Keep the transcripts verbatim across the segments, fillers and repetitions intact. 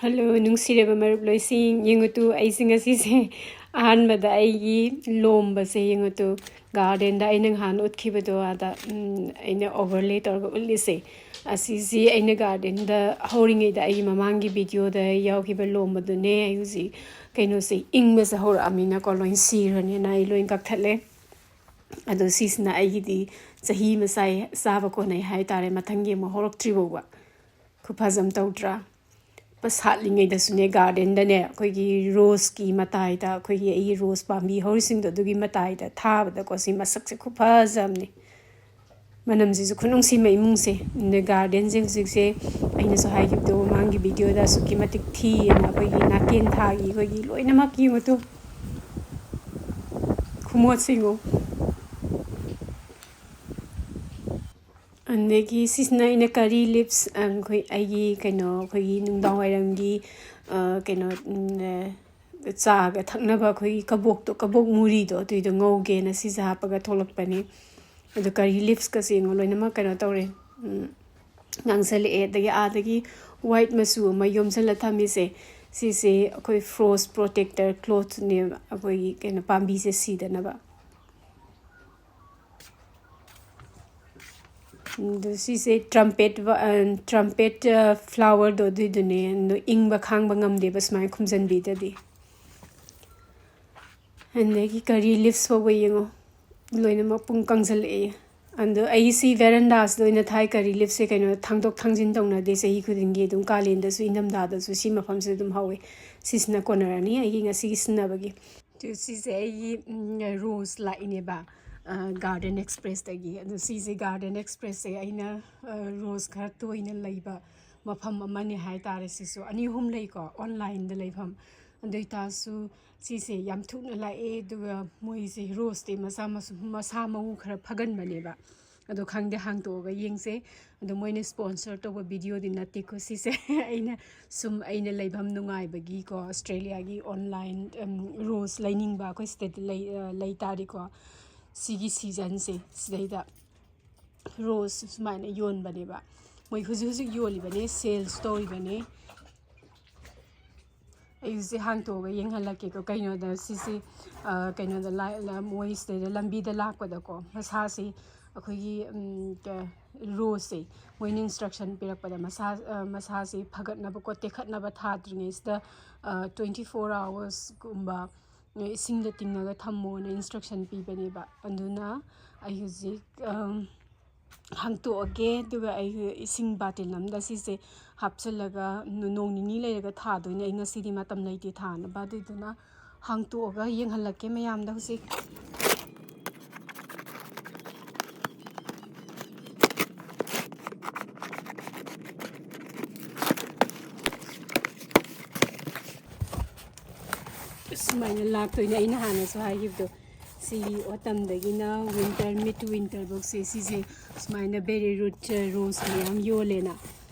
Hello, ꯅꯨꯡꯁꯤꯔꯕ ꯃꯔꯨꯞ ꯂꯣꯏꯁꯤꯡ, ꯌꯦꯡꯉꯨꯇꯨ, ꯑꯩꯁꯦ ꯉꯁꯤꯁꯦ ꯑꯍꯥꯟꯕꯗ ꯑꯩꯒꯤ ꯂꯣꯝꯕꯁꯦ ꯌꯦꯡꯉꯨꯇꯨ, ꯒꯥꯔꯗꯦꯟꯗ ꯑꯩꯅ ꯅꯍꯥꯟ ꯎꯠꯈꯤꯕꯗꯣ ꯑꯥꯗ, ꯎꯝ, ꯑꯩꯅ ꯑꯣꯚꯔꯂꯦ ꯇꯧꯔꯒ ꯎꯠꯂꯤꯁꯦ꯫ ꯑꯁꯤꯁꯤ ꯑꯩꯅ ꯒꯥꯔꯗꯦꯟꯗ ꯍꯧꯔꯤꯉꯩꯗ ꯑꯩꯒꯤ ꯃꯃꯥꯡꯒꯤ ꯚꯤꯗꯤꯑꯣꯗ ꯌꯥꯎꯈꯤꯕ ꯂꯣꯝꯕꯗꯨꯅꯦ꯫ ꯑꯩ ꯍꯧꯖꯤꯛ ꯀꯩꯅꯣꯁꯦ ꯏꯪꯕꯁꯦ ꯍꯧꯔꯛꯑꯃꯤꯅꯀꯣ, ꯂꯣꯏ ꯁꯤꯈ꯭ꯔꯅꯦꯅ ꯑꯩ ꯂꯣꯏ ꯀꯛꯊꯠꯂꯦ꯫ ꯑꯗꯣ ꯁꯤꯁꯤꯅ ꯑꯩꯒꯤꯗꯤ ꯆꯍꯤ ꯑꯃ ꯆꯥꯏ-, ꯆꯥꯕ ꯀꯣꯟꯅꯩ ꯍꯥꯏꯇꯥꯔꯦ, ꯃꯊꯪꯒꯤ ꯑꯃꯨꯛ ꯍꯧꯔꯛꯇ꯭ꯔꯤ ꯐꯥꯎꯕ꯫ ꯈꯨꯐꯖ ꯑꯃ ꯇꯧꯗ꯭ꯔꯥ? ꯄ-, ꯁꯥꯠꯂꯤꯉꯩꯗꯁꯨꯅꯦ, ꯒꯥꯔꯗꯦꯟꯗꯅꯦ, ꯑꯩꯈꯣꯏꯒꯤ ꯔꯣꯁꯀꯤ ꯃꯇꯥꯏꯗ, ꯑꯩꯈꯣꯏꯒꯤ ꯑꯩꯒꯤ ꯔꯣꯁ ꯄꯥꯝꯕꯤ ꯍꯧꯔꯤꯁꯤꯡꯗꯣ ꯑꯗꯨꯒꯤ ꯃꯇꯥꯏꯗ ꯊꯥꯕꯗꯀꯣ, ꯁꯤ ꯃꯁꯛꯁꯦ ꯈꯨꯐꯖ ꯑꯃꯅꯤ꯫ ꯃꯅꯝꯁꯤꯁꯨ ꯈꯨꯅꯨꯡꯁꯤ ꯑꯃ ꯏꯃꯨꯡꯁꯦ꯫ ꯑꯗ ꯒꯥꯔꯗꯦꯟꯁꯦ ꯍꯧꯖꯤꯛꯁꯦ, ꯑꯩꯅꯁꯨ ꯍꯥꯏꯈꯤꯕꯗꯣ ꯃꯃꯥꯡꯒꯤ ꯚꯤꯗꯤꯑꯣꯗ, ꯑꯁꯨꯛꯀꯤ ꯃꯇꯤꯛ ꯊꯤꯌꯦꯅ꯫ ꯑꯩꯈꯣꯏꯒꯤ ꯅꯥꯀꯦꯟ ꯊꯥꯒꯤ ꯑꯩꯈꯣꯏꯒꯤ ꯂꯣꯏꯅꯃꯛ ꯌꯦꯡꯉꯨꯇꯨ, ꯈꯨꯃꯣꯠꯁꯦ ꯌꯦꯡꯉꯣ꯫ ꯑꯗꯒꯤ ꯁꯤꯁꯤꯅ ꯑꯩꯅ ꯀꯔꯤ ꯂꯤꯞꯁ, ꯑꯩꯈꯣꯏ, ꯑꯩꯒꯤ ꯀꯩꯅꯣ, ꯑꯩꯈꯣꯏꯒꯤ ꯅꯨꯡꯗꯥꯡ ꯋꯥꯏꯔꯝꯒꯤ, ꯑ, ꯀꯩꯅꯣ, ꯎꯝ, ꯑ, ꯆꯥꯒ ꯊꯛꯅꯕ ꯑꯩꯈꯣꯏꯒꯤ ꯀꯕꯣꯛꯇꯣ, ꯀꯕꯣꯛ ꯃꯨꯔꯤꯗꯣ, ꯑꯗꯨꯏꯗꯣ ꯉꯧꯒꯦꯅ ꯁꯤꯁꯦ ꯍꯥꯞꯄꯒ ꯊꯣꯛꯂꯛꯄꯅꯤ꯫ ꯑꯗꯣ ꯀꯔꯤ ꯂꯤꯞꯁꯀꯁꯦ ꯌꯦꯡꯉꯣ, ꯂꯣꯏꯅꯃꯛ ꯀꯩꯅꯣ ꯇꯧꯔꯦ, ꯎꯝ, ꯉꯥꯡꯁꯜꯂꯛꯑꯦ꯫ ꯑꯗꯒꯤ ꯑꯥꯗꯒꯤ ꯋꯥꯏꯠ ꯃꯆꯨ ꯑꯃ ꯌꯣꯝꯁꯤꯜꯂ ꯊꯝꯃꯤꯁꯦ, ꯁꯤꯁꯦ ꯑꯩꯈꯣꯏ ꯐ꯭ꯔꯣꯁ ꯄ꯭ꯔꯣꯇꯦꯛꯇꯔ ꯀ꯭ꯂꯣꯠꯅꯦꯕ, ꯑꯩꯈꯣꯏꯒꯤ ꯀꯩꯅꯣ, ꯄꯥꯝꯕꯤꯁꯦ ꯁꯤꯗꯅꯕ꯫ ꯑꯗꯨ ꯁꯤꯁꯦ ꯇ꯭ꯔꯝꯄꯦꯠ ꯋ-, ꯑ, ꯇ꯭ꯔꯝꯄꯦꯠ, ꯑ, ꯐ꯭ꯂꯥꯋꯔꯗꯣ ꯑꯗꯨꯏꯗꯨꯅꯦ꯫ ꯑꯗꯣ ꯏꯪꯕ ꯈꯥꯡꯕ ꯉꯝꯗꯦꯕ ꯁꯨꯃꯥꯏꯅ ꯈꯨꯝꯖꯤꯟꯕꯤꯗꯗꯤ꯫ ꯑꯗꯒꯤ ꯀꯔꯤ ꯂꯤꯞꯁ ꯐꯥꯎꯕ ꯌꯦꯡꯉꯣ, ꯂꯣꯏꯅꯃꯛ ꯄꯨꯡ ꯀꯪꯁꯜꯂꯛꯑꯦ꯫ ꯑꯗꯣ ꯑꯩꯁꯤ ꯚꯦꯔꯟꯗꯥꯁꯤꯗ ꯑꯣꯏꯅ ꯊꯥꯏ꯫ ꯀꯔꯤ ꯂꯤꯞꯁꯁꯦ ꯀꯩꯅꯣ ꯊꯥꯡꯗꯣꯛ ꯊꯥꯡꯖꯤꯟ ꯇꯧꯅꯗꯦ ꯆꯍꯤ ꯈꯨꯗꯤꯡꯒꯤ, ꯑꯗꯨꯝ ꯀꯥꯂꯦꯟꯗꯁꯨ ꯏꯪꯊꯝꯊꯥꯗꯁꯨ ꯁꯤ ꯃꯐꯝꯁꯤꯗ ꯑꯗꯨꯝ ꯍꯧꯋꯦ꯫ ꯁꯤꯁꯤꯅ ꯀꯣꯟꯅꯔꯅꯤ ꯑꯩꯒꯤ ꯉꯁꯤꯒꯤ ꯁꯤꯖꯤꯟꯅꯕꯒꯤ꯫ ꯑꯗꯨ ꯁꯤꯁꯦ ꯑꯩꯒꯤ, ꯎꯝ, ꯔꯣꯁ ꯂꯥꯛꯏꯅꯦꯕ, ꯑ, ꯒꯥꯔꯗꯦꯟ ꯑꯦꯛꯁꯄ꯭ꯔꯦꯁꯇꯒꯤ꯫ ꯑꯗꯣ ꯁꯤꯁꯦ ꯒꯥꯔꯗꯦꯟ ꯑꯦꯛꯁꯄ꯭ꯔꯦꯁꯁꯦ ꯑꯩꯅ, ꯑ, ꯔꯣꯁ ꯈꯔ ꯇꯣꯏꯅ ꯂꯩꯕ ꯃꯐꯝ ꯑꯃꯅꯤ ꯍꯥꯏꯇꯥꯔꯦ꯫ ꯁꯤꯁꯨ ꯑꯅꯤ ꯑꯍꯨꯝ ꯂꯩꯀꯣ, ꯑꯣꯟꯂꯥꯏꯟꯗ ꯂꯩꯐꯝ꯫ ꯑꯗꯨ ꯑꯣꯏꯇꯥꯔꯁꯨ ꯁꯤꯁꯦ ꯌꯥꯝ ꯊꯨꯅ ꯂꯥꯛꯑꯦ, ꯑꯗꯨꯒ ꯃꯣꯏꯁꯦ ꯔꯣꯁꯇꯤ ꯃꯁꯥ ꯃꯁꯨ-, ꯃꯁꯥ ꯃꯎ ꯈꯔ ꯐꯒꯟꯕꯅꯦꯕ꯫ ꯑꯗꯣ ꯈꯪꯗꯦ, ꯍꯥꯡꯇꯣꯛꯑꯒ ꯌꯦꯡꯁꯦ꯫ ꯑꯗꯣ ꯃꯣꯏꯅ ꯁ꯭ꯄꯣꯟꯁꯔ ꯇꯧꯕ ꯚꯤꯗꯤꯑꯣꯗꯤ ꯅꯠꯇꯦꯀꯣ ꯁꯤꯁꯦ꯫ ꯑꯩꯅ ꯁꯨꯝ ꯑꯩꯅ ꯂꯩꯐꯝ ꯅꯨꯡꯉꯥꯏꯕꯒꯤꯀꯣ, ꯑꯣꯁꯇ꯭ꯔꯦꯂꯤꯌꯥꯒꯤ ꯑꯣꯟꯂꯥꯏꯟ, ꯎꯝ, ꯔꯣꯁ ꯂꯩꯅꯤꯡꯕ, ꯑꯩꯈꯣꯏ ꯁꯤꯗꯗꯤ ꯂꯩ, ꯑ, ꯂꯩ ꯇꯥꯔꯗꯤꯀꯣ, ꯁꯤꯒꯤ ꯁꯤꯖꯟꯁꯦ ꯁꯤꯗꯩꯗ ꯔꯣꯁ ꯁꯨꯃꯥꯏꯅ ꯌꯣꯟꯕꯅꯦꯕ꯫ ꯃꯣꯏ ꯍꯧꯖꯤꯛ ꯍꯧꯖꯤꯛ ꯌꯣꯜꯂꯤꯕꯅꯦ, ꯁꯦꯜꯁ ꯇꯧꯔꯤꯕꯅꯦ꯫ ꯑꯩꯁꯦ ꯍꯥꯡꯇꯣꯛꯑꯒ ꯌꯦꯡꯍꯜꯂꯛꯀꯦꯀꯣ꯫ ꯀꯩꯅꯣꯗ ꯁꯤꯁꯤ, ꯑ, ꯀꯩꯅꯣꯗ ꯂꯥ-, ꯂ-, ꯃꯣꯏ ꯁꯤꯗꯩꯗ ꯂꯝꯕꯤꯗ ꯂꯥꯛꯄꯗꯀꯣ, ꯃꯁꯥꯁꯤ ꯑꯩꯈꯣꯏꯒꯤ, ꯎꯝ, ꯀ-, ꯔꯣꯁꯁꯦ ꯃꯣꯏꯅ instruction ꯄꯤꯔꯛꯄꯗ ꯃꯁꯥ, ꯑ, ꯃꯁꯥꯁꯤ ꯐꯒꯠꯅꯕꯀꯣ, ꯇꯦꯛꯈꯠꯅꯕ ꯊꯥꯗ꯭ꯔꯤꯉꯩꯁꯤꯗ, ꯑ, twenty four hoursꯀꯨꯝꯕ ꯏꯁꯤꯡꯗ ꯇꯤꯡꯉꯒ ꯊꯝꯃꯣꯅ instruction ꯄꯤꯕꯅꯦꯕ꯫ ꯑꯗꯨꯅ ꯑꯩ ꯍꯧꯖꯤꯛ, ꯑꯝ, ꯍꯥꯡꯇꯣꯛꯑꯒꯦ, ꯑꯗꯨꯒ ꯑꯩ ꯏꯁꯤꯡ ꯕꯥꯇꯤꯟ ꯑꯃꯗ ꯁꯤꯁꯦ ꯍꯥꯞꯆꯤꯜꯂꯒ ꯅꯣꯡ ꯅꯤꯅꯤ ꯂꯩꯔꯒ ꯊꯥꯗꯣꯏꯅꯦ꯫ ꯑꯩ ꯉꯁꯤꯗꯤ ꯃꯇꯝ ꯂꯩꯇꯦ ꯊꯥꯅꯕ, ꯑꯗꯨꯏꯗꯨꯅ ꯍꯥꯡꯇꯣꯛꯑꯒ ꯌꯦꯡꯍꯜꯂꯛꯀꯦ ꯃꯌꯥꯝꯗ ꯍꯧꯖꯤꯛ꯫ ꯁꯨꯃꯥꯏꯅ ꯂꯥꯛꯇꯣꯏꯅꯦ꯫ ꯑꯩꯅ ꯍꯥꯟꯅꯁꯨ ꯍꯥꯏꯈꯤꯕꯗꯣ, ꯁꯤꯒꯤ autumnꯗꯒꯤꯅ winter, mid winterꯐꯧꯁꯦ ꯁꯤꯁꯦ ꯁꯨꯃꯥꯏꯅ berry root rose ꯃꯌꯥꯝ ꯌꯣꯜꯂꯦꯅ꯫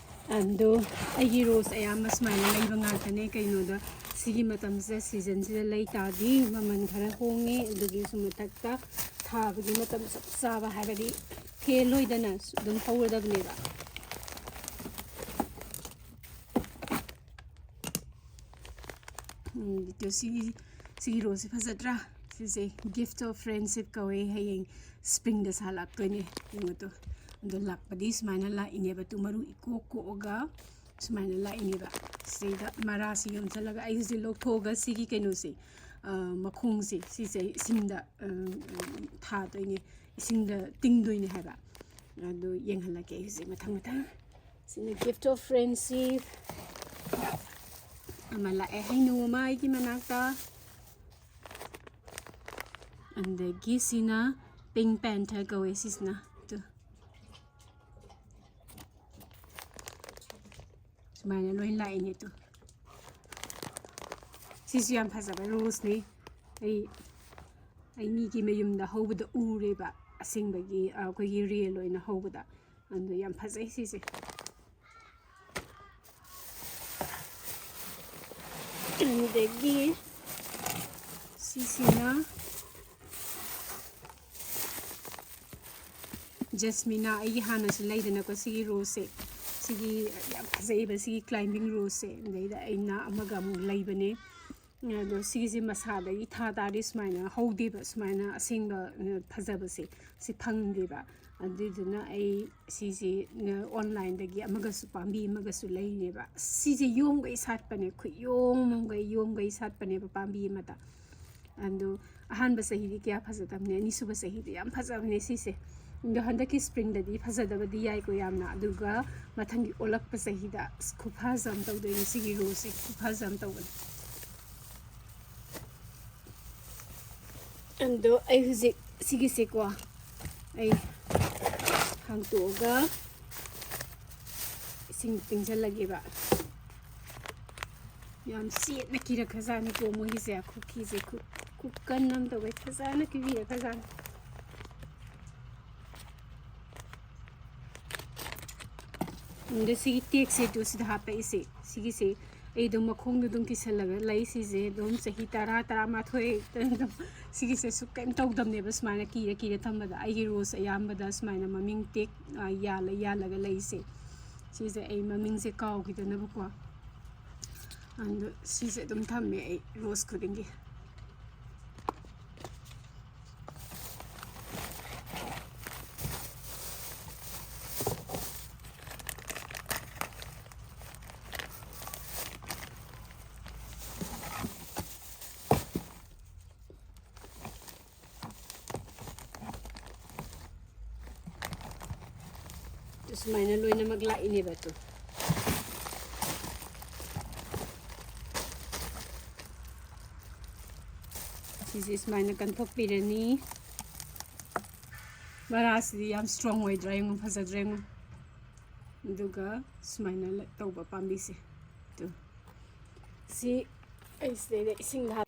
ꯑꯗꯣ ꯑꯩꯒꯤ rose ꯑꯌꯥꯝꯕ ꯁꯨꯃꯥꯏꯅ ꯂꯩꯕ ꯉꯥꯛꯇꯅꯦ꯫ ꯀꯩꯅꯣꯗ ꯁꯤꯒꯤ ꯃꯇꯝꯁꯤꯗ, seasonꯁꯤꯗ ꯂꯩ ꯇꯥꯔꯗꯤ ꯃꯃꯜ ꯈꯔ ꯍꯣꯡꯉꯦ꯫ ꯑꯗꯨꯒꯤꯁꯨ ꯃꯊꯛꯇ ꯊꯥꯕꯒꯤ ꯃꯇꯝ ꯆꯞ ꯆꯥꯕ ꯍꯥꯏꯕꯗꯤ ꯐꯦꯜ ꯑꯣꯏꯗꯅ ꯑꯗꯨꯝ ꯍꯧꯔꯗꯕꯅꯦꯕ꯫ ꯎꯝ, ꯑꯗꯣ ꯁꯤꯒꯤ, ꯁꯤꯒꯤ roseꯁꯦ ꯐꯖꯗ꯭ꯔꯥ? ꯁꯤꯁꯦ gift of friendship ꯀꯧꯋꯦ꯫ ꯍꯌꯦꯡ springꯗ ꯁꯥꯠꯂꯛꯇꯣꯏꯅꯦ꯫ ꯌꯦꯡꯉꯨ ꯇꯨ꯫ ꯑꯗꯣ ꯂꯥꯛꯄꯗꯤ ꯁꯨꯃꯥꯏꯅ ꯂꯥꯛꯏꯅꯦꯕ꯫ ꯇꯨ ꯃꯔꯨ ꯏꯀꯣꯛ ꯀꯣꯛꯑꯒ ꯁꯨꯃꯥꯏꯅ ꯂꯥꯛꯏꯅꯦꯕ꯫ ꯁꯤꯗꯩꯗ ꯃꯔꯥꯁꯤ ꯌꯣꯝꯁꯤꯜꯂꯒ ꯑꯩ ꯍꯧꯖꯤꯛ ꯂꯧꯊꯣꯛꯑꯒ ꯁꯤꯒꯤ ꯀꯩꯅꯣꯁꯦ, ꯑ, ꯃꯈꯣꯡꯁꯦ, ꯁꯤꯁꯦ ꯏꯁꯤꯡꯗ, ꯑ, ꯑ, ꯊꯥꯗꯣꯏꯅꯦ, ꯏꯁꯤꯡꯗ ꯇꯤꯡꯗꯣꯏꯅꯦ ꯍꯥꯏꯕ꯫ ꯑꯗꯨ ꯌꯦꯡꯍꯜꯂꯛꯀꯦ ꯑꯩ ꯍꯧꯖꯤꯛ ꯃꯊꯪ ꯃꯊꯪ꯫ ꯁꯤꯅ gift of friendship ꯑꯃ ꯂꯥꯛꯑꯦ, ꯍꯩꯅꯨ ꯑꯃ ꯑꯩꯒꯤ ꯃꯅꯥꯛꯇ꯫ ꯑꯗꯒꯤ ꯁꯤꯅ pink panther ꯀꯧꯋꯦ ꯁꯤꯁꯤꯅ꯫ ꯇꯨ꯫ ꯁꯨꯃꯥꯏꯅ ꯂꯣꯏ ꯂꯥꯛꯏꯅꯦ ꯇꯨ꯫ ꯁꯤꯁꯨ ꯌꯥꯝ ꯐꯖꯕ roseꯅꯤ꯫ ꯑꯩ, ꯑꯩ ꯃꯤꯒꯤ ꯃꯌꯨꯝꯗ ꯍꯧꯕꯗ ꯎꯔꯦꯕ, ꯑꯁꯦꯡꯕꯒꯤ, ꯑ, ꯑꯩꯈꯣꯏꯒꯤ real ꯑꯣꯏꯅ ꯍꯧꯕꯗ꯫ ꯑꯗꯨ ꯌꯥꯝ ꯐꯖꯩ ꯁꯤꯁꯦ꯫ ꯑꯗꯒꯤ ꯁꯤꯁꯤꯅ jasmina, ꯑꯩꯒꯤ ꯍꯥꯟꯅꯁꯨ ꯂꯩꯗꯅꯀꯣ ꯁꯤꯒꯤ roseꯁꯦ꯫ ꯁꯤꯒꯤ ꯌꯥꯝ ꯐꯖꯩꯕ, ꯁꯤꯒꯤ climbing roseꯁꯦ꯫ ꯑꯗꯩꯗ ꯑꯩꯅ ꯑꯃꯒ ꯑꯃꯨꯛ ꯂꯩꯕꯅꯦ꯫ ꯑꯗꯣ ꯁꯤꯒꯤꯁꯦ ꯃꯁꯥꯗꯒꯤ ꯊꯥ ꯇꯥꯔꯗꯤ ꯁꯨꯃꯥꯏꯅ ꯍꯧꯗꯦꯕ, ꯁꯨꯃꯥꯏꯅ ꯑꯁꯦꯡꯕ, ꯑ, ꯐꯖꯕꯁꯦ ꯁꯤ ꯐꯪꯗꯦꯕ꯫ ꯑꯗꯨꯏꯗꯨꯅ ꯑꯩ ꯁꯤꯁꯤ, ꯑ, onlineꯗꯒꯤ ꯑꯃꯒꯁꯨ, ꯄꯥꯝꯕꯤ ꯑꯃꯒꯁꯨ ꯂꯩꯅꯦꯕ꯫ ꯁꯤꯁꯦ ꯌꯣꯝꯒꯩ ꯁꯥꯠꯄꯅꯦ, ꯈꯨꯌꯣꯝ ꯑꯃꯒꯩ ꯌꯣꯝꯒꯩ ꯁꯥꯠꯄꯅꯦꯕ ꯄꯥꯝꯕꯤ ꯑꯃꯗ꯫ ꯑꯗꯣ ꯑꯍꯥꯟꯕ ꯆꯍꯤꯗꯤ ꯀꯌꯥ ꯐꯖꯗꯕꯅꯦ, ꯑꯅꯤꯁꯨꯕ ꯆꯍꯤꯗꯤ ꯌꯥꯝ ꯐꯖꯕꯅꯦ ꯁꯤꯁꯦ꯫ ꯑꯗꯣ ꯍꯟꯗꯛꯀꯤ springꯗꯗꯤ ꯐꯖꯗꯕꯗꯤ ꯌꯥꯏꯀꯣ ꯌꯥꯝꯅ, ꯑꯗꯨꯒ ꯃꯊꯪꯒꯤ ꯑꯣꯜꯂꯛꯄ ꯆꯍꯤꯗ ꯑꯁ, ꯈꯨꯐꯖ ꯑꯃ ꯇꯧꯗꯣꯏꯅꯦ ꯁꯤꯒꯤ roseꯁꯦ, ꯈꯨꯐꯖ ꯑꯃ ꯇꯧꯕꯅꯦ꯫ ꯑꯗꯣ ꯑꯩ ꯍꯧꯖꯤꯛ ꯁꯤꯒꯤꯁꯦꯀꯣ, ꯑꯩ ꯍꯥꯡꯇꯣꯛꯑꯒ ꯏꯁꯤꯡ ꯇꯤꯡꯁꯤꯜꯂꯒꯦꯕ꯫ ꯌꯥꯝ ꯆꯦꯠꯅ ꯀꯤꯔꯛꯈ꯭ꯔꯖꯥꯠꯅꯤꯀꯣ ꯃꯣꯏꯒꯤꯁꯦ, ꯈꯨꯀꯤꯁꯦ, ꯈꯨ-, ꯈꯨꯀꯟ ꯑꯃ ꯇꯧꯋꯦ, ꯐꯖꯅ ꯀꯤꯕꯤꯔꯛꯈ꯭ꯔꯖꯥꯠꯅꯤ꯫ ꯑꯗ ꯁꯤꯒꯤ ꯇꯦꯛꯁꯦ ꯑꯗꯨ ꯁꯤꯗ ꯍꯥꯞꯄꯛꯏꯁꯦ, ꯁꯤꯒꯤꯁꯦ ꯑꯩ ꯑꯗꯨꯝ ꯃꯈꯣꯡꯗ ꯑꯗꯨꯝ ꯀꯤꯁꯜꯂꯒ ꯂꯩ꯫ ꯁꯤꯁꯦ ꯑꯗꯨꯝ ꯆꯍꯤ ꯇꯔꯥ, ꯇꯔꯥꯃꯥꯊꯣꯏ ꯑꯗꯨꯝ ꯁꯤꯒꯤꯁꯦ ꯁꯨꯛꯀꯩꯝ ꯇꯧꯗꯕꯅꯦꯕ, ꯁꯨꯃꯥꯏꯅ ꯀꯤꯔ ꯀꯤꯔ ꯊꯝꯕꯗ꯫ ꯑꯩꯒꯤ rose ꯑꯌꯥꯝꯕꯗ ꯁꯨꯃꯥꯏꯅ ꯃꯃꯤꯡ ꯇꯦꯛ, ꯑ, ꯌꯥꯜꯂ ꯌꯥꯜꯂꯒ ꯂꯩꯁꯦ꯫ ꯁꯤꯁꯦ ꯑꯩ ꯃꯃꯤꯡꯁꯦ ꯀꯥꯎꯈꯤꯗꯅꯕꯀꯣ꯫ ꯑꯗꯣ ꯁꯤꯁꯦ ꯑꯗꯨꯝ ꯊꯝꯃꯦ ꯑꯩ rose ꯈꯨꯗꯤꯡꯒꯤ꯫ ꯁꯨꯃꯥꯏꯅ ꯂꯣꯏꯅꯃꯛ ꯂꯥꯛꯏꯅꯦꯕ꯫ ꯑꯗꯨ ꯁꯤꯁꯦ ꯁꯨꯃꯥꯏꯅ ꯀꯟꯊꯣꯛꯄꯤꯔꯅꯤ꯫ ꯃꯔꯥꯁꯤꯗꯤ ꯌꯥꯝ strong ꯑꯣꯏꯗ꯭ꯔꯥ ꯌꯦꯡꯉꯨ, ꯐꯖꯗ꯭ꯔꯥ ꯌꯦꯡꯉꯨ꯫ ꯑꯗꯨꯒ ꯁꯨꯃꯥꯏꯅ ꯇꯧꯕ ꯄꯥꯝꯕꯤꯁꯦ꯫ ꯑꯗꯨ ꯁꯤ ꯑꯩ ꯁꯤꯗꯩꯗ ꯏꯁꯤꯡꯗ ꯍꯥꯞ-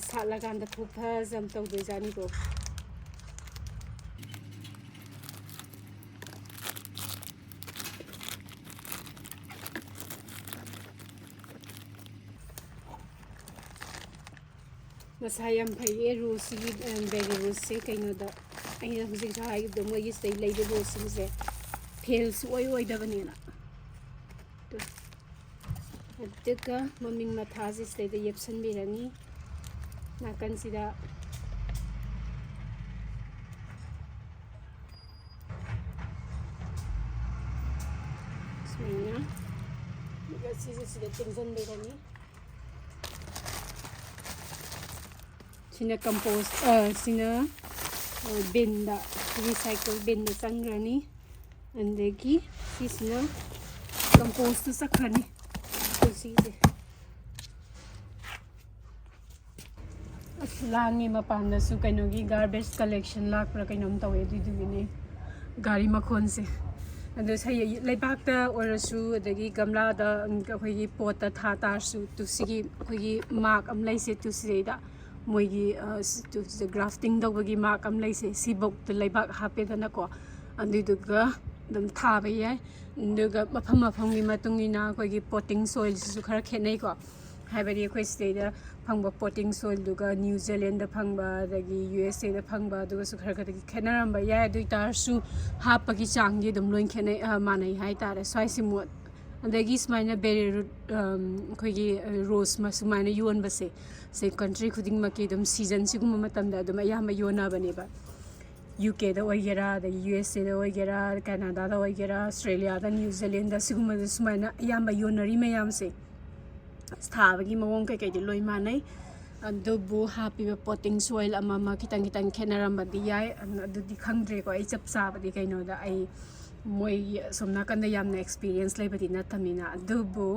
ꯁꯥꯠꯂꯀꯥꯟꯗ ꯈꯨꯐꯖ ꯑꯃ ꯇꯧꯗꯣꯏꯖꯥꯠꯅꯤꯀꯣ꯫ ꯃꯁꯥ ꯌꯥꯝ ꯐꯩꯌꯦ ꯔꯣꯁꯁꯤꯒꯤ, ꯕꯦꯕꯤ ꯔꯣꯁꯁꯦ꯫ ꯀꯩꯅꯣꯗ, ꯑꯩꯅ ꯍꯧꯖꯤꯛꯁꯨ ꯍꯥꯏꯈꯤꯕꯗꯣ, ꯃꯣꯏꯒꯤ ꯁꯤꯗꯩ ꯂꯩꯕ ꯔꯣꯁꯁꯤꯡꯁꯦ ꯐꯦꯜꯁꯨ ꯑꯣꯏ ꯑꯣꯏꯗꯕꯅꯦꯅ꯫ ꯑꯗꯨꯒ ꯃꯃꯤꯡ ꯃꯊꯥꯁꯦ ꯁꯤꯗꯩꯗ ꯌꯦꯞꯁꯟꯕꯤꯔꯅꯤ꯫ ꯅꯥꯀꯟꯁꯤꯗ ꯁꯨꯃꯥꯏꯅ, ꯑꯗꯨꯒ ꯁꯤꯁꯦ ꯁꯤꯗ ꯇꯤꯡꯁꯤꯟꯕꯤꯔꯅꯤ꯫ ꯁꯤꯅ ꯀꯝꯄꯣꯁ, ꯑ, ꯁꯤꯅ, ꯑ, ꯕꯤꯟꯗ, ꯔꯤꯁꯥꯏꯀꯜ ꯕꯤꯟꯗ ꯆꯪꯈ꯭ꯔꯅꯤ꯫ ꯑꯗꯒꯤ ꯁꯤꯁꯤꯅ ꯀꯝꯄꯣꯁꯇ ꯆꯠꯈ꯭ꯔꯅꯤ꯫ ꯑꯗꯨ ꯁꯤꯁꯦ ꯑꯁ, ꯂꯥꯡꯉꯦ ꯃꯄꯥꯟꯗꯁꯨ, ꯀꯩꯅꯣꯒꯤ garbage collection ꯂꯥꯛꯄ꯭ꯔꯥ ꯀꯩꯅꯣꯝ ꯇꯧꯋꯦ, ꯑꯗꯨꯏꯗꯨꯒꯤꯅꯦ ꯒꯥꯔꯤ ꯃꯈꯣꯟꯁꯦ꯫ ꯑꯗꯣ ꯁꯩ-, ꯂꯩꯕꯥꯛꯇ ꯑꯣꯏꯔꯁꯨ, ꯑꯗꯒꯤ ꯒꯝꯂꯥꯗ, ꯎꯝ, ꯑꯩꯈꯣꯏꯒꯤ ꯄꯣꯠꯇ ꯊꯥ ꯇꯥꯔꯁꯨ, ꯇꯨ ꯁꯤꯒꯤ ꯑꯩꯈꯣꯏꯒꯤ ꯃꯥꯔꯛ ꯑꯃ ꯂꯩꯁꯦ, ꯇꯨ ꯁꯤꯗꯩꯗ ꯃꯣꯏꯒꯤ, ꯑ, ꯁꯤ-, ꯇꯨ ꯁꯤꯗ grafting ꯇꯧꯕꯒꯤ ꯃꯥꯔꯛ ꯑꯃ ꯂꯩꯁꯦ, ꯁꯤꯐꯧꯇ ꯂꯩꯕꯥꯛ ꯍꯥꯞꯄꯦꯗꯅꯀꯣ, ꯑꯗꯨꯏꯗꯨꯒ ꯑꯗꯨꯝ ꯊꯥꯕ ꯌꯥꯏ꯫ ꯑꯗꯨꯒ ꯃꯐꯝ ꯃꯐꯝꯒꯤ ꯃꯇꯨꯡ ꯏꯟꯅ ꯑꯩꯈꯣꯏꯒꯤ potting soilꯁꯤꯁꯨ ꯈꯔ ꯈꯦꯠꯅꯩꯀꯣ꯫ ꯍꯥꯏꯕꯗꯤ ꯑꯩꯈꯣꯏ ꯁꯤꯗꯩꯗ ꯐꯪꯕ potting soilꯗꯨꯒ New Zealandꯗ ꯐꯪꯕ, ꯑꯗꯒꯤ U S Aꯗ ꯐꯪꯕ, ꯑꯗꯨꯒꯁꯨ ꯈꯔ ꯈꯔꯗꯤ ꯈꯦꯠꯅꯔꯝꯕ ꯌꯥꯏ꯫ ꯑꯗꯨ ꯑꯣꯏꯇꯥꯔꯁꯨ ꯍꯥꯞꯄꯒꯤ ꯆꯥꯡꯗꯤ ꯑꯗꯨꯝ ꯂꯣꯏ ꯈꯦꯠꯅꯩ, ꯑ, ꯃꯥꯟꯅꯩ ꯍꯥꯏꯇꯥꯔꯦ꯫ ꯁ꯭ꯋꯥꯏꯁꯤ ꯃꯣꯠ-, ꯑꯗꯒꯤ ꯁꯨꯃꯥꯏꯅ ꯕꯦꯔꯤ ꯔꯨꯠ, ꯑꯝ, ꯑꯩꯈꯣꯏꯒꯤ, ꯑ, ꯔꯣꯁ ꯃ-, ꯁꯨꯃꯥꯏꯅ ꯌꯣꯟꯕꯁꯦ, ꯁꯦ country ꯈꯨꯗꯤꯡꯃꯛꯀꯤ ꯑꯗꯨꯝ season ꯁꯤꯒꯨꯝꯕ ꯃꯇꯝꯗ ꯑꯗꯨꯝ ꯑꯌꯥꯝꯕ ꯌꯣꯟꯅꯕꯅꯦꯕ꯫ U Kꯗ ꯑꯣꯏꯒꯦꯔꯥ, ꯑꯗꯒꯤ U S Aꯗ ꯑꯣꯏꯒꯦꯔꯥ, Canadaꯗ ꯑꯣꯏꯒꯦꯔꯥ, Australiaꯗ, New Zealandꯗ, ꯁꯤꯒꯨꯝꯕꯗ ꯁꯨꯃꯥꯏꯅ ꯑꯌꯥꯝꯕ ꯌꯣꯟꯅꯔꯤ ꯃꯌꯥꯝꯁꯦ꯫ ꯊꯥꯕꯒꯤ ꯃꯑꯣꯡ ꯀꯩꯀꯩꯗꯤ ꯂꯣꯏ ꯃꯥꯟꯅꯩ, ꯑꯗꯨꯕꯨ ꯍꯥꯞꯄꯤꯕ potting soil ꯑꯃ ꯑꯃ ꯈꯤꯇꯪ ꯈꯤꯇꯪ ꯈꯦꯠꯅꯔꯝꯕꯗꯤ ꯌꯥꯏ꯫ ꯑꯗꯨ-, ꯑꯗꯨꯗꯤ ꯈꯪꯗ꯭ꯔꯦꯀꯣ, ꯑꯩ ꯆꯞ ꯆꯥꯕꯗꯤ꯫ ꯀꯩꯅꯣꯗ ꯑꯩ ꯃꯣꯏꯒꯤ ꯑꯁꯣꯝ ꯅꯥꯀꯟꯗ ꯌꯥꯝꯅ experience ꯂꯩꯕꯗꯤ ꯅꯠꯇꯕꯅꯤꯅ꯫ ꯑꯗꯨꯕꯨ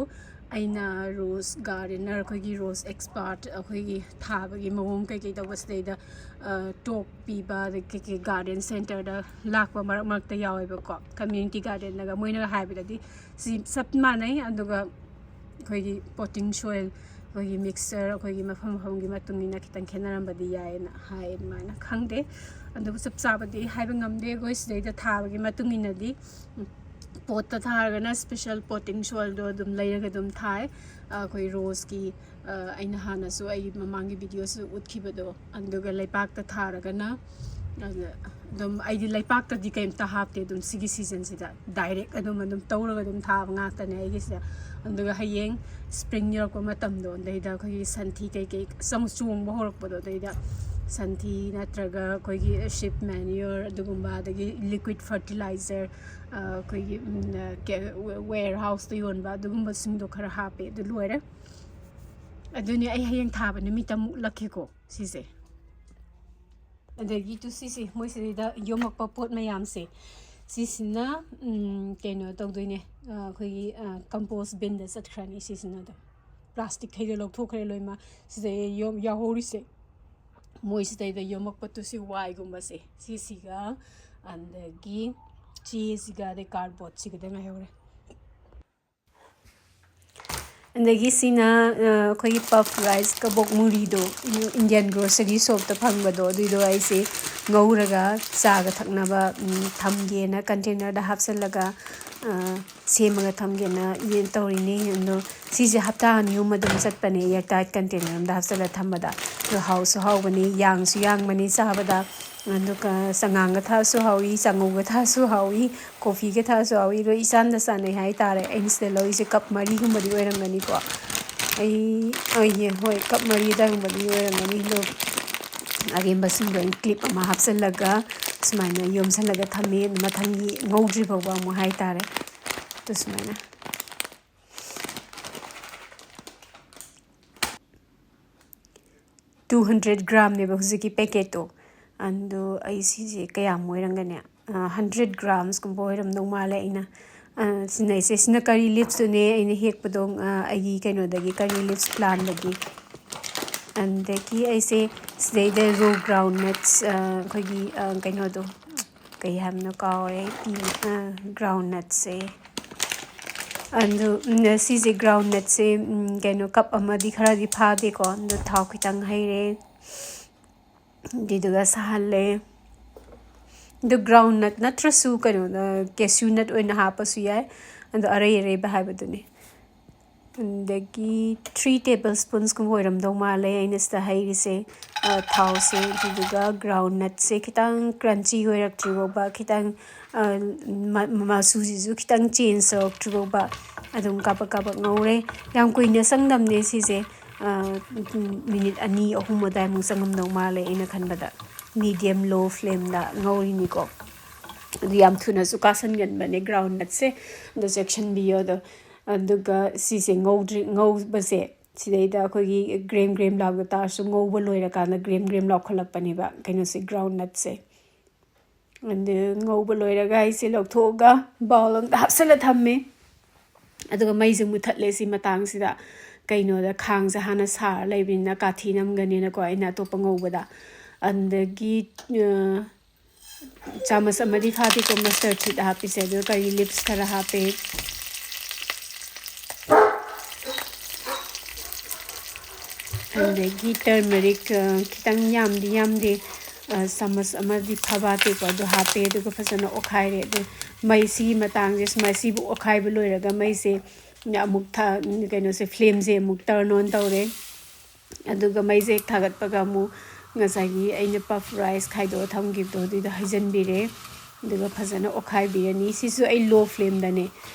ꯑꯩꯅ rose gardener, ꯑꯩꯈꯣꯏꯒꯤ rose expert, ꯑꯩꯈꯣꯏꯒꯤ ꯊꯥꯕꯒꯤ ꯃꯑꯣꯡ ꯀꯩꯀꯩ ꯇꯧꯕꯁꯤꯗꯩꯗ, ꯑ, talk ꯄꯤꯕ, ꯑꯗꯒꯤ ꯀꯩꯀꯩ garden centreꯗ ꯂꯥꯛꯄ ꯃꯔꯛ ꯃꯔꯛꯇ ꯌꯥꯎꯋꯦꯕꯀꯣ, community gardenꯗꯒ꯫ ꯃꯣꯏꯅꯒ ꯍꯥꯏꯕꯗꯗꯤ ꯁꯤ ꯆꯞ ꯃꯥꯟꯅꯩ, ꯑꯗꯨꯒ ꯑꯩꯈꯣꯏꯒꯤ potting soil, ꯑꯩꯈꯣꯏꯒꯤ mixture, ꯑꯩꯈꯣꯏꯒꯤ ꯃꯐꯝ ꯃꯐꯝꯒꯤ ꯃꯇꯨꯡ ꯏꯟꯅ ꯈꯤꯇꯪ ꯈꯦꯠꯅꯔꯝꯕꯗꯤ ꯌꯥꯏꯌꯦꯅ ꯍꯥꯏ꯫ ꯑꯗꯨꯃꯥꯏꯅ ꯈꯪꯗꯦ, ꯑꯗꯨꯕꯨ ꯆꯞ ꯆꯥꯕꯗꯤ ꯍꯥꯏꯕ ꯉꯝꯗꯦ꯫ ꯑꯩꯈꯣꯏ ꯁꯤꯗꯩꯗ ꯊꯥꯕꯒꯤ ꯃꯇꯨꯡ ꯏꯟꯅꯗꯤ, ꯎꯝ, ꯄꯣꯠꯇ ꯊꯥꯔꯒꯅ ꯁ꯭ꯄꯦꯁꯦꯜ ꯄꯣꯇꯤꯡ ꯁꯣꯏꯜꯗꯣ ꯑꯗꯨꯝ ꯂꯩꯔꯒ ꯑꯗꯨꯝ ꯊꯥꯏ꯫ ꯑꯩꯈꯣꯏ ꯔꯣꯁꯀꯤ, ꯑꯩꯅ ꯍꯥꯟꯅꯁꯨ ꯑꯩꯒꯤ ꯃꯃꯥꯡꯒꯤ ꯚꯤꯗꯤꯑꯣꯁꯨ ꯎꯠꯈꯤꯕꯗꯣ, ꯑꯗꯨꯒ ꯂꯩꯄꯥꯛꯇ ꯊꯥꯔꯒꯅ ꯑꯗꯨꯝ, ꯑꯩꯗꯤ ꯂꯩꯄꯥꯛꯇꯗꯤ ꯀꯩꯝꯇ ꯍꯥꯞꯇꯦ꯫ ꯑꯗꯨꯝ ꯁꯤꯒꯤ ꯁꯤꯖꯟꯁꯤꯗ ꯗꯥꯏꯔꯦꯛ ꯑꯗꯨꯝ ꯑꯗꯨꯝ ꯇꯧꯔꯒ ꯑꯗꯨꯝ ꯊꯥꯕ ꯉꯥꯛꯇꯅꯦ ꯑꯩꯒꯤꯁꯦ꯫ ꯑꯗꯨꯒ ꯍꯌꯦꯡ ꯁ꯭ꯄ꯭ꯔꯤꯡ ꯌꯧꯔꯛꯄ ꯃꯇꯝꯗꯣ, ꯑꯗꯩꯗ ꯑꯩꯈꯣꯏꯒꯤ ꯁꯟꯊꯤ ꯀꯩꯀꯩ ꯆꯪ ꯆꯣꯡꯕ ꯍꯧꯔꯛꯄꯗꯣ, ꯑꯗꯩꯗ ꯁꯟꯊꯤ ꯅꯠꯇ꯭ꯔꯒ ꯑꯩꯈꯣꯏꯒꯤ ꯁꯤꯞ ꯃꯦꯅ꯭ꯌꯨꯔ ꯑꯗꯨꯒꯨꯝꯕ, ꯑꯗꯒꯤ ꯂꯤꯀ꯭ꯋꯤꯠ ꯐꯔꯇꯤꯂꯥꯏꯖꯔ, ꯑꯩꯈꯣꯏꯒꯤ ꯋꯦꯌꯔ ꯍꯥꯎꯁꯇ ꯌꯣꯟꯕ ꯑꯗꯨꯒꯨꯝꯕꯁꯤꯡꯗꯣ ꯈꯔ ꯍꯥꯞꯄꯦ꯫ ꯑꯗꯨ ꯂꯣꯏꯔꯦ꯫ ꯑꯗꯨꯅꯤ ꯑꯩ ꯍꯌꯦꯡ ꯊꯥꯕ ꯅꯨꯃꯤꯠꯇ ꯑꯃꯨꯛ ꯎꯠꯂꯛꯀꯦꯀꯣ ꯁꯤꯁꯦ꯫ ꯑꯗꯒꯤ ꯇꯨ ꯁꯤꯁꯦ, ꯃꯣꯏ ꯁꯤꯗꯩꯗ ꯌꯣꯝꯃꯛꯄ ꯄꯣꯠ ꯃꯌꯥꯝꯁꯦ, ꯁꯤꯁꯤꯅ ꯀꯩꯅꯣ ꯇꯧꯗꯣꯏꯅꯦ, ꯑꯩꯈꯣꯏꯒꯤ ꯀꯝꯄꯣꯁ ꯕꯤꯟꯗ ꯆꯠꯈ꯭ꯔꯅꯤ꯫ ꯁꯤꯁꯤꯅ ꯑꯗꯨꯝ ꯄ꯭ꯂꯥꯁꯇꯤꯛꯈꯩꯗꯣ ꯂꯧꯊꯣꯛꯈ꯭ꯔꯦ ꯂꯣꯏꯅꯃꯛ꯫ ꯁꯤꯗꯩ ꯌꯣꯝ ꯌꯥꯎꯍꯧꯔꯤꯁꯦ, ꯃꯣꯏ ꯁꯤꯗꯩꯗ ꯌꯣꯝꯃꯛꯄ ꯇꯨꯁꯤ ꯋꯥꯏꯒꯨꯝꯕꯁꯦ, ꯁꯤꯁꯤꯒ ꯑꯗꯒꯤ ꯆꯦꯁꯤꯒ ꯑꯗꯩ ꯀꯥꯔꯗꯕꯣꯔꯗꯁꯤꯒꯗ ꯉꯥꯏꯍꯧꯔꯦ꯫ ꯑꯗꯒꯤ ꯁꯤꯅ ꯑꯩꯈꯣꯏꯒꯤ ꯄꯐ ꯔꯥꯏꯁ, ꯀꯕꯣꯛ ꯃꯨꯔꯤꯗꯣ, ꯏꯟꯗꯤꯌꯥꯟ ꯒ꯭ꯔꯣꯁꯔꯤ ꯁꯣꯞꯇ ꯐꯪꯕꯗꯣ, ꯑꯗꯨꯏꯗꯣ ꯑꯩꯁꯦ ꯉꯧꯔꯒ ꯆꯥꯒ ꯊꯛꯅꯕ ꯊꯝꯒꯦꯅ ꯀꯟꯇꯦꯅꯔꯗ ꯍꯥꯞꯆꯤꯜꯂꯒ ꯁꯦꯝꯃꯒ ꯊꯝꯒꯦꯅ ꯇꯧꯔꯤꯅꯦ꯫ ꯑꯗꯣ ꯁꯤꯁꯦ ꯍꯞꯇꯥ ꯑꯅꯤ ꯑꯍꯨꯝ ꯑꯗꯨꯝ ꯆꯠꯄꯅꯦ, ꯏꯌꯥꯔ ꯇꯥꯏꯠ ꯀꯟꯇꯦꯅꯔ ꯑꯃꯗ ꯍꯥꯞꯆꯤꯜꯂꯒ ꯊꯝꯕꯗ꯫ ꯑꯗꯣ ꯍꯥꯎꯁꯨ ꯍꯥꯎꯕꯅꯤ, ꯌꯥꯡꯁꯨ ꯌꯥꯡꯕꯅꯤ ꯆꯥꯕꯗ꯫ ꯑꯗꯨꯒ ꯆꯉꯥꯡꯒ ꯊꯛꯑꯁꯨ ꯍꯥꯎꯏ, ꯆꯥꯉꯧꯒ ꯊꯛꯑꯁꯨ ꯍꯥꯎꯏ, ꯀꯣꯐꯤꯒ ꯊꯛꯑꯁꯨ ꯍꯥꯎꯏ꯫ ꯂꯣꯏ ꯏꯆꯥꯟꯗ ꯆꯥꯟꯅꯩ ꯍꯥꯏꯇꯥꯔꯦ꯫ ꯑꯩꯅ ꯁꯤꯗ ꯂꯧꯔꯤꯁꯦ ꯀꯞ ꯃꯔꯤꯒꯨꯝꯕꯗꯤ ꯑꯣꯏꯔꯝꯒꯅꯤꯀꯣ꯫ ꯑꯩ, ꯑꯩ, ꯍꯣꯏ, ꯀꯞ ꯃꯔꯤ ꯑꯗꯨꯋꯥꯏꯒꯨꯝꯕꯗꯤ ꯑꯣꯏꯔꯝꯒꯅꯤ꯫ ꯑꯗꯣ ꯑꯔꯦꯝꯕꯁꯤꯡꯗꯣ ꯑꯩꯅ ꯀ꯭ꯂꯤꯞ ꯑꯃ ꯍꯥꯞꯆꯤꯜꯂꯒ ꯁꯨꯃꯥꯏꯅ ꯌꯣꯝꯁꯤꯜꯂꯒ ꯊꯝꯃꯦ꯫ ꯃꯊꯪꯒꯤ ꯉꯧꯗ꯭ꯔꯤ ꯐꯥꯎꯕ ꯑꯃꯨꯛ ꯍꯥꯏꯇꯥꯔꯦ꯫ ꯑꯗꯨ ꯁꯨꯃꯥꯏꯅ ꯇꯨ ꯍꯟꯗ꯭ꯔꯦꯠ ꯒ꯭ꯔꯥꯝꯅꯦꯕ ꯍꯧꯖꯤꯛꯀꯤ ꯄꯦꯀꯦꯠꯇꯣ꯫ ꯑꯗꯣ ꯑꯩ ꯁꯤꯁꯦ ꯀꯌꯥꯝ ꯑꯣꯏꯔꯝꯒꯅꯤ? ꯍꯟꯗ꯭ꯔꯦꯠ ꯒ꯭ꯔꯥꯝꯁꯀꯨꯝꯕ ꯑꯣꯏꯔꯝꯗꯧ ꯃꯥꯜꯂꯦ꯫ ꯑꯩꯅ ꯁꯤꯟꯅꯩꯁꯦ, ꯁꯤꯅ ꯀꯔꯤ ꯂꯤꯞꯁꯇꯨꯅꯦ ꯑꯩꯅ ꯍꯦꯛꯄꯗꯣ, ꯑꯩꯒꯤ ꯀꯩꯅꯣꯗꯒꯤ, ꯀꯔꯤ ꯂꯤꯞꯁ ꯄ꯭ꯂꯥꯟꯗꯒꯤ꯫ ꯑꯗꯒꯤ ꯑꯩꯁꯦ ꯁꯤꯗꯩꯗ ꯔꯣ ꯒ꯭ꯔꯥꯎꯟ ꯅꯠꯁ, ꯑꯩꯈꯣꯏꯒꯤ ꯀꯩꯅꯣꯗꯣ, ꯀꯩ ꯍꯥꯏꯕꯅꯣ ꯀꯥꯎꯔꯦ, ꯒ꯭ꯔꯥꯎꯟ ꯅꯠꯁꯦ꯫ ꯑꯗꯨ ꯁꯤꯁꯦ ꯒ꯭ꯔꯥꯎꯟ ꯅꯠꯁꯦ ꯀꯩꯅꯣ ꯀꯞ ꯑꯃꯗꯤ ꯈꯔꯗꯤ ꯐꯥꯗꯦꯀꯣ꯫ ꯑꯗꯨ ꯊꯥꯎ ꯈꯤꯇꯪ ꯍꯩꯔꯦ, ꯑꯗꯨꯏꯗꯨꯒ ꯁꯥꯍꯜꯂꯦ꯫ ꯑꯗꯨ ground nut ꯅꯠꯇ꯭ꯔꯁꯨ ꯀꯩꯅꯣꯗ cashew nut ꯑꯣꯏꯅ ꯍꯥꯞꯄꯁꯨ ꯌꯥꯏ꯫ ꯑꯗꯣ ꯑꯔꯩ ꯑꯔꯩꯕ ꯍꯥꯏꯕꯗꯨꯅꯤ꯫ ꯑꯗꯒꯤ three table spoonsꯀꯨꯝꯕ ꯑꯣꯏꯔꯝꯗꯧ ꯃꯥꯜꯂꯦ ꯑꯩꯅ ꯁꯤꯗ ꯍꯩꯔꯤꯁꯦ꯫ ꯊꯥꯎꯁꯦ, ꯑꯗꯨꯗꯨꯒ ground nutꯁꯦ ꯈꯤꯇꯪ crunchy ꯑꯣꯏꯔꯛꯇ꯭ꯔꯤ ꯐꯥꯎꯕ, ꯈꯤꯇꯪ ꯃꯆꯨꯁꯤꯁꯨ ꯈꯤꯇꯪ change ꯇꯧꯔꯛꯇ꯭ꯔꯤ ꯐꯥꯎꯕ ꯑꯗꯨꯝ ꯀꯥꯕꯛ ꯀꯥꯕꯛ ꯉꯧꯔꯦ꯫ ꯌꯥꯝ ꯀꯨꯏꯅ ꯆꯪꯗꯝꯅꯦ ꯁꯤꯁꯦ꯫ ꯃꯤꯅꯤꯠ ꯑꯅꯤ ꯑꯍꯨꯝ ꯑꯗꯨꯋꯥꯏꯃꯨꯛ ꯆꯪꯉꯝꯗꯧ ꯃꯥꯜꯂꯦ ꯑꯩꯅ ꯈꯟꯕꯗ꯫ Medium low flameꯗ ꯉꯧꯔꯤꯅꯤꯀꯣ꯫ ꯑꯗꯨ ꯌꯥꯝ ꯊꯨꯅꯁꯨ ꯀꯥꯁꯟꯒꯟꯕꯅꯦ ground nutꯁꯦ꯫ ꯑꯗꯣ ꯆꯦꯛꯁꯤꯟꯕꯤꯌꯣ꯫ ꯑꯗꯣ ꯑꯗꯨꯒ ꯁꯤꯁꯦ ꯉꯧꯗ꯭ꯔꯤ ꯉꯧꯕꯁꯦ, ꯁꯤꯗꯩꯗ ꯑꯩꯈꯣꯏꯒꯤ ꯒ꯭ꯔꯦꯝ ꯒ꯭ꯔꯦꯝ ꯂꯥꯎꯗ ꯇꯥꯔꯁꯨ, ꯉꯧꯕ ꯂꯣꯏꯔꯀꯥꯟꯗ ꯒ꯭ꯔꯦꯝ ꯒ꯭ꯔꯦꯝ ꯂꯥꯎꯈꯠꯂꯛꯄꯅꯦꯕ ꯀꯩꯅꯣꯁꯦ, ground nutꯁꯦ꯫ ꯑꯗꯨ ꯉꯧꯕ ꯂꯣꯏꯔꯒ ꯑꯩꯁꯦ ꯂꯧꯊꯣꯛꯑꯒ bowl ꯑꯝꯗ ꯍꯥꯞꯆꯜꯂ ꯊꯝꯃꯦ꯫ ꯑꯗꯨꯒ ꯃꯩꯁꯦ ꯃꯨꯊꯠꯂꯦ ꯁꯤ ꯃꯇꯥꯡꯁꯤꯗ꯫ ꯀꯩꯅꯣꯗ ꯈꯥꯡꯁꯦ ꯍꯥꯟꯅ ꯁꯥꯔ ꯂꯩꯕꯅꯤꯅ ꯀꯥꯊꯤ ꯅꯝꯒꯅꯤꯅꯀꯣ ꯑꯩꯅ ꯑꯇꯣꯞꯄ ꯉꯧꯕꯗ꯫ ꯑꯗꯒꯤ ꯆꯥꯃꯁ ꯑꯃꯗꯤ ꯐꯥꯗꯦꯀꯣ mustard seed ꯍꯥꯞꯄꯤꯁꯦ꯫ ꯑꯗꯨꯒ curry leaves ꯈꯔ ꯍꯥꯞꯄꯦ꯫ ꯑꯗꯒꯤ turmeric ꯈꯤꯇꯪ, ꯌꯥꯝꯗꯤ ꯌꯥꯝꯗꯦ, ꯆꯥꯃꯁ ꯑꯃꯗꯤ ꯐꯥꯕꯥꯇꯦꯀꯣ, ꯑꯗꯨ ꯍꯥꯞꯄꯦ꯫ ꯑꯗꯨꯒ ꯐꯖꯅ ꯑꯣꯠꯈꯥꯏꯔꯦ꯫ ꯑꯗꯨ ꯃꯩ ꯁꯤꯒꯤ ꯃꯇꯥꯡꯁꯦ ꯁꯨꯃꯥꯏ, ꯁꯤꯕꯨ ꯑꯣꯠꯈꯥꯏꯕ ꯂꯣꯏꯔꯒ ꯃꯩꯁꯦ ꯑꯃꯨꯛ ꯊꯥ-, ꯀꯩꯅꯣꯁꯦ, flameꯁꯦ ꯑꯃꯨꯛ turn on ꯇꯧꯔꯦ꯫ ꯑꯗꯨꯒ ꯃꯩꯁꯦ ꯍꯦꯛ ꯊꯥꯒꯠꯄꯒ ꯑꯃꯨꯛ ꯉꯁꯥꯏꯒꯤ ꯑꯩꯅ puff rice ꯈꯥꯏꯗꯣꯛꯑ ꯊꯝꯈꯤꯕꯗꯣ ꯑꯗꯨꯏꯗꯣ ꯍꯩꯖꯤꯟꯕꯤꯔꯦ꯫ ꯑꯗꯨꯒ ꯐꯖꯅ ꯑꯣꯠꯈꯥꯏꯕꯤꯔꯅꯤ꯫ ꯁꯤꯁꯨ ꯑꯩ low flameꯗꯅꯦ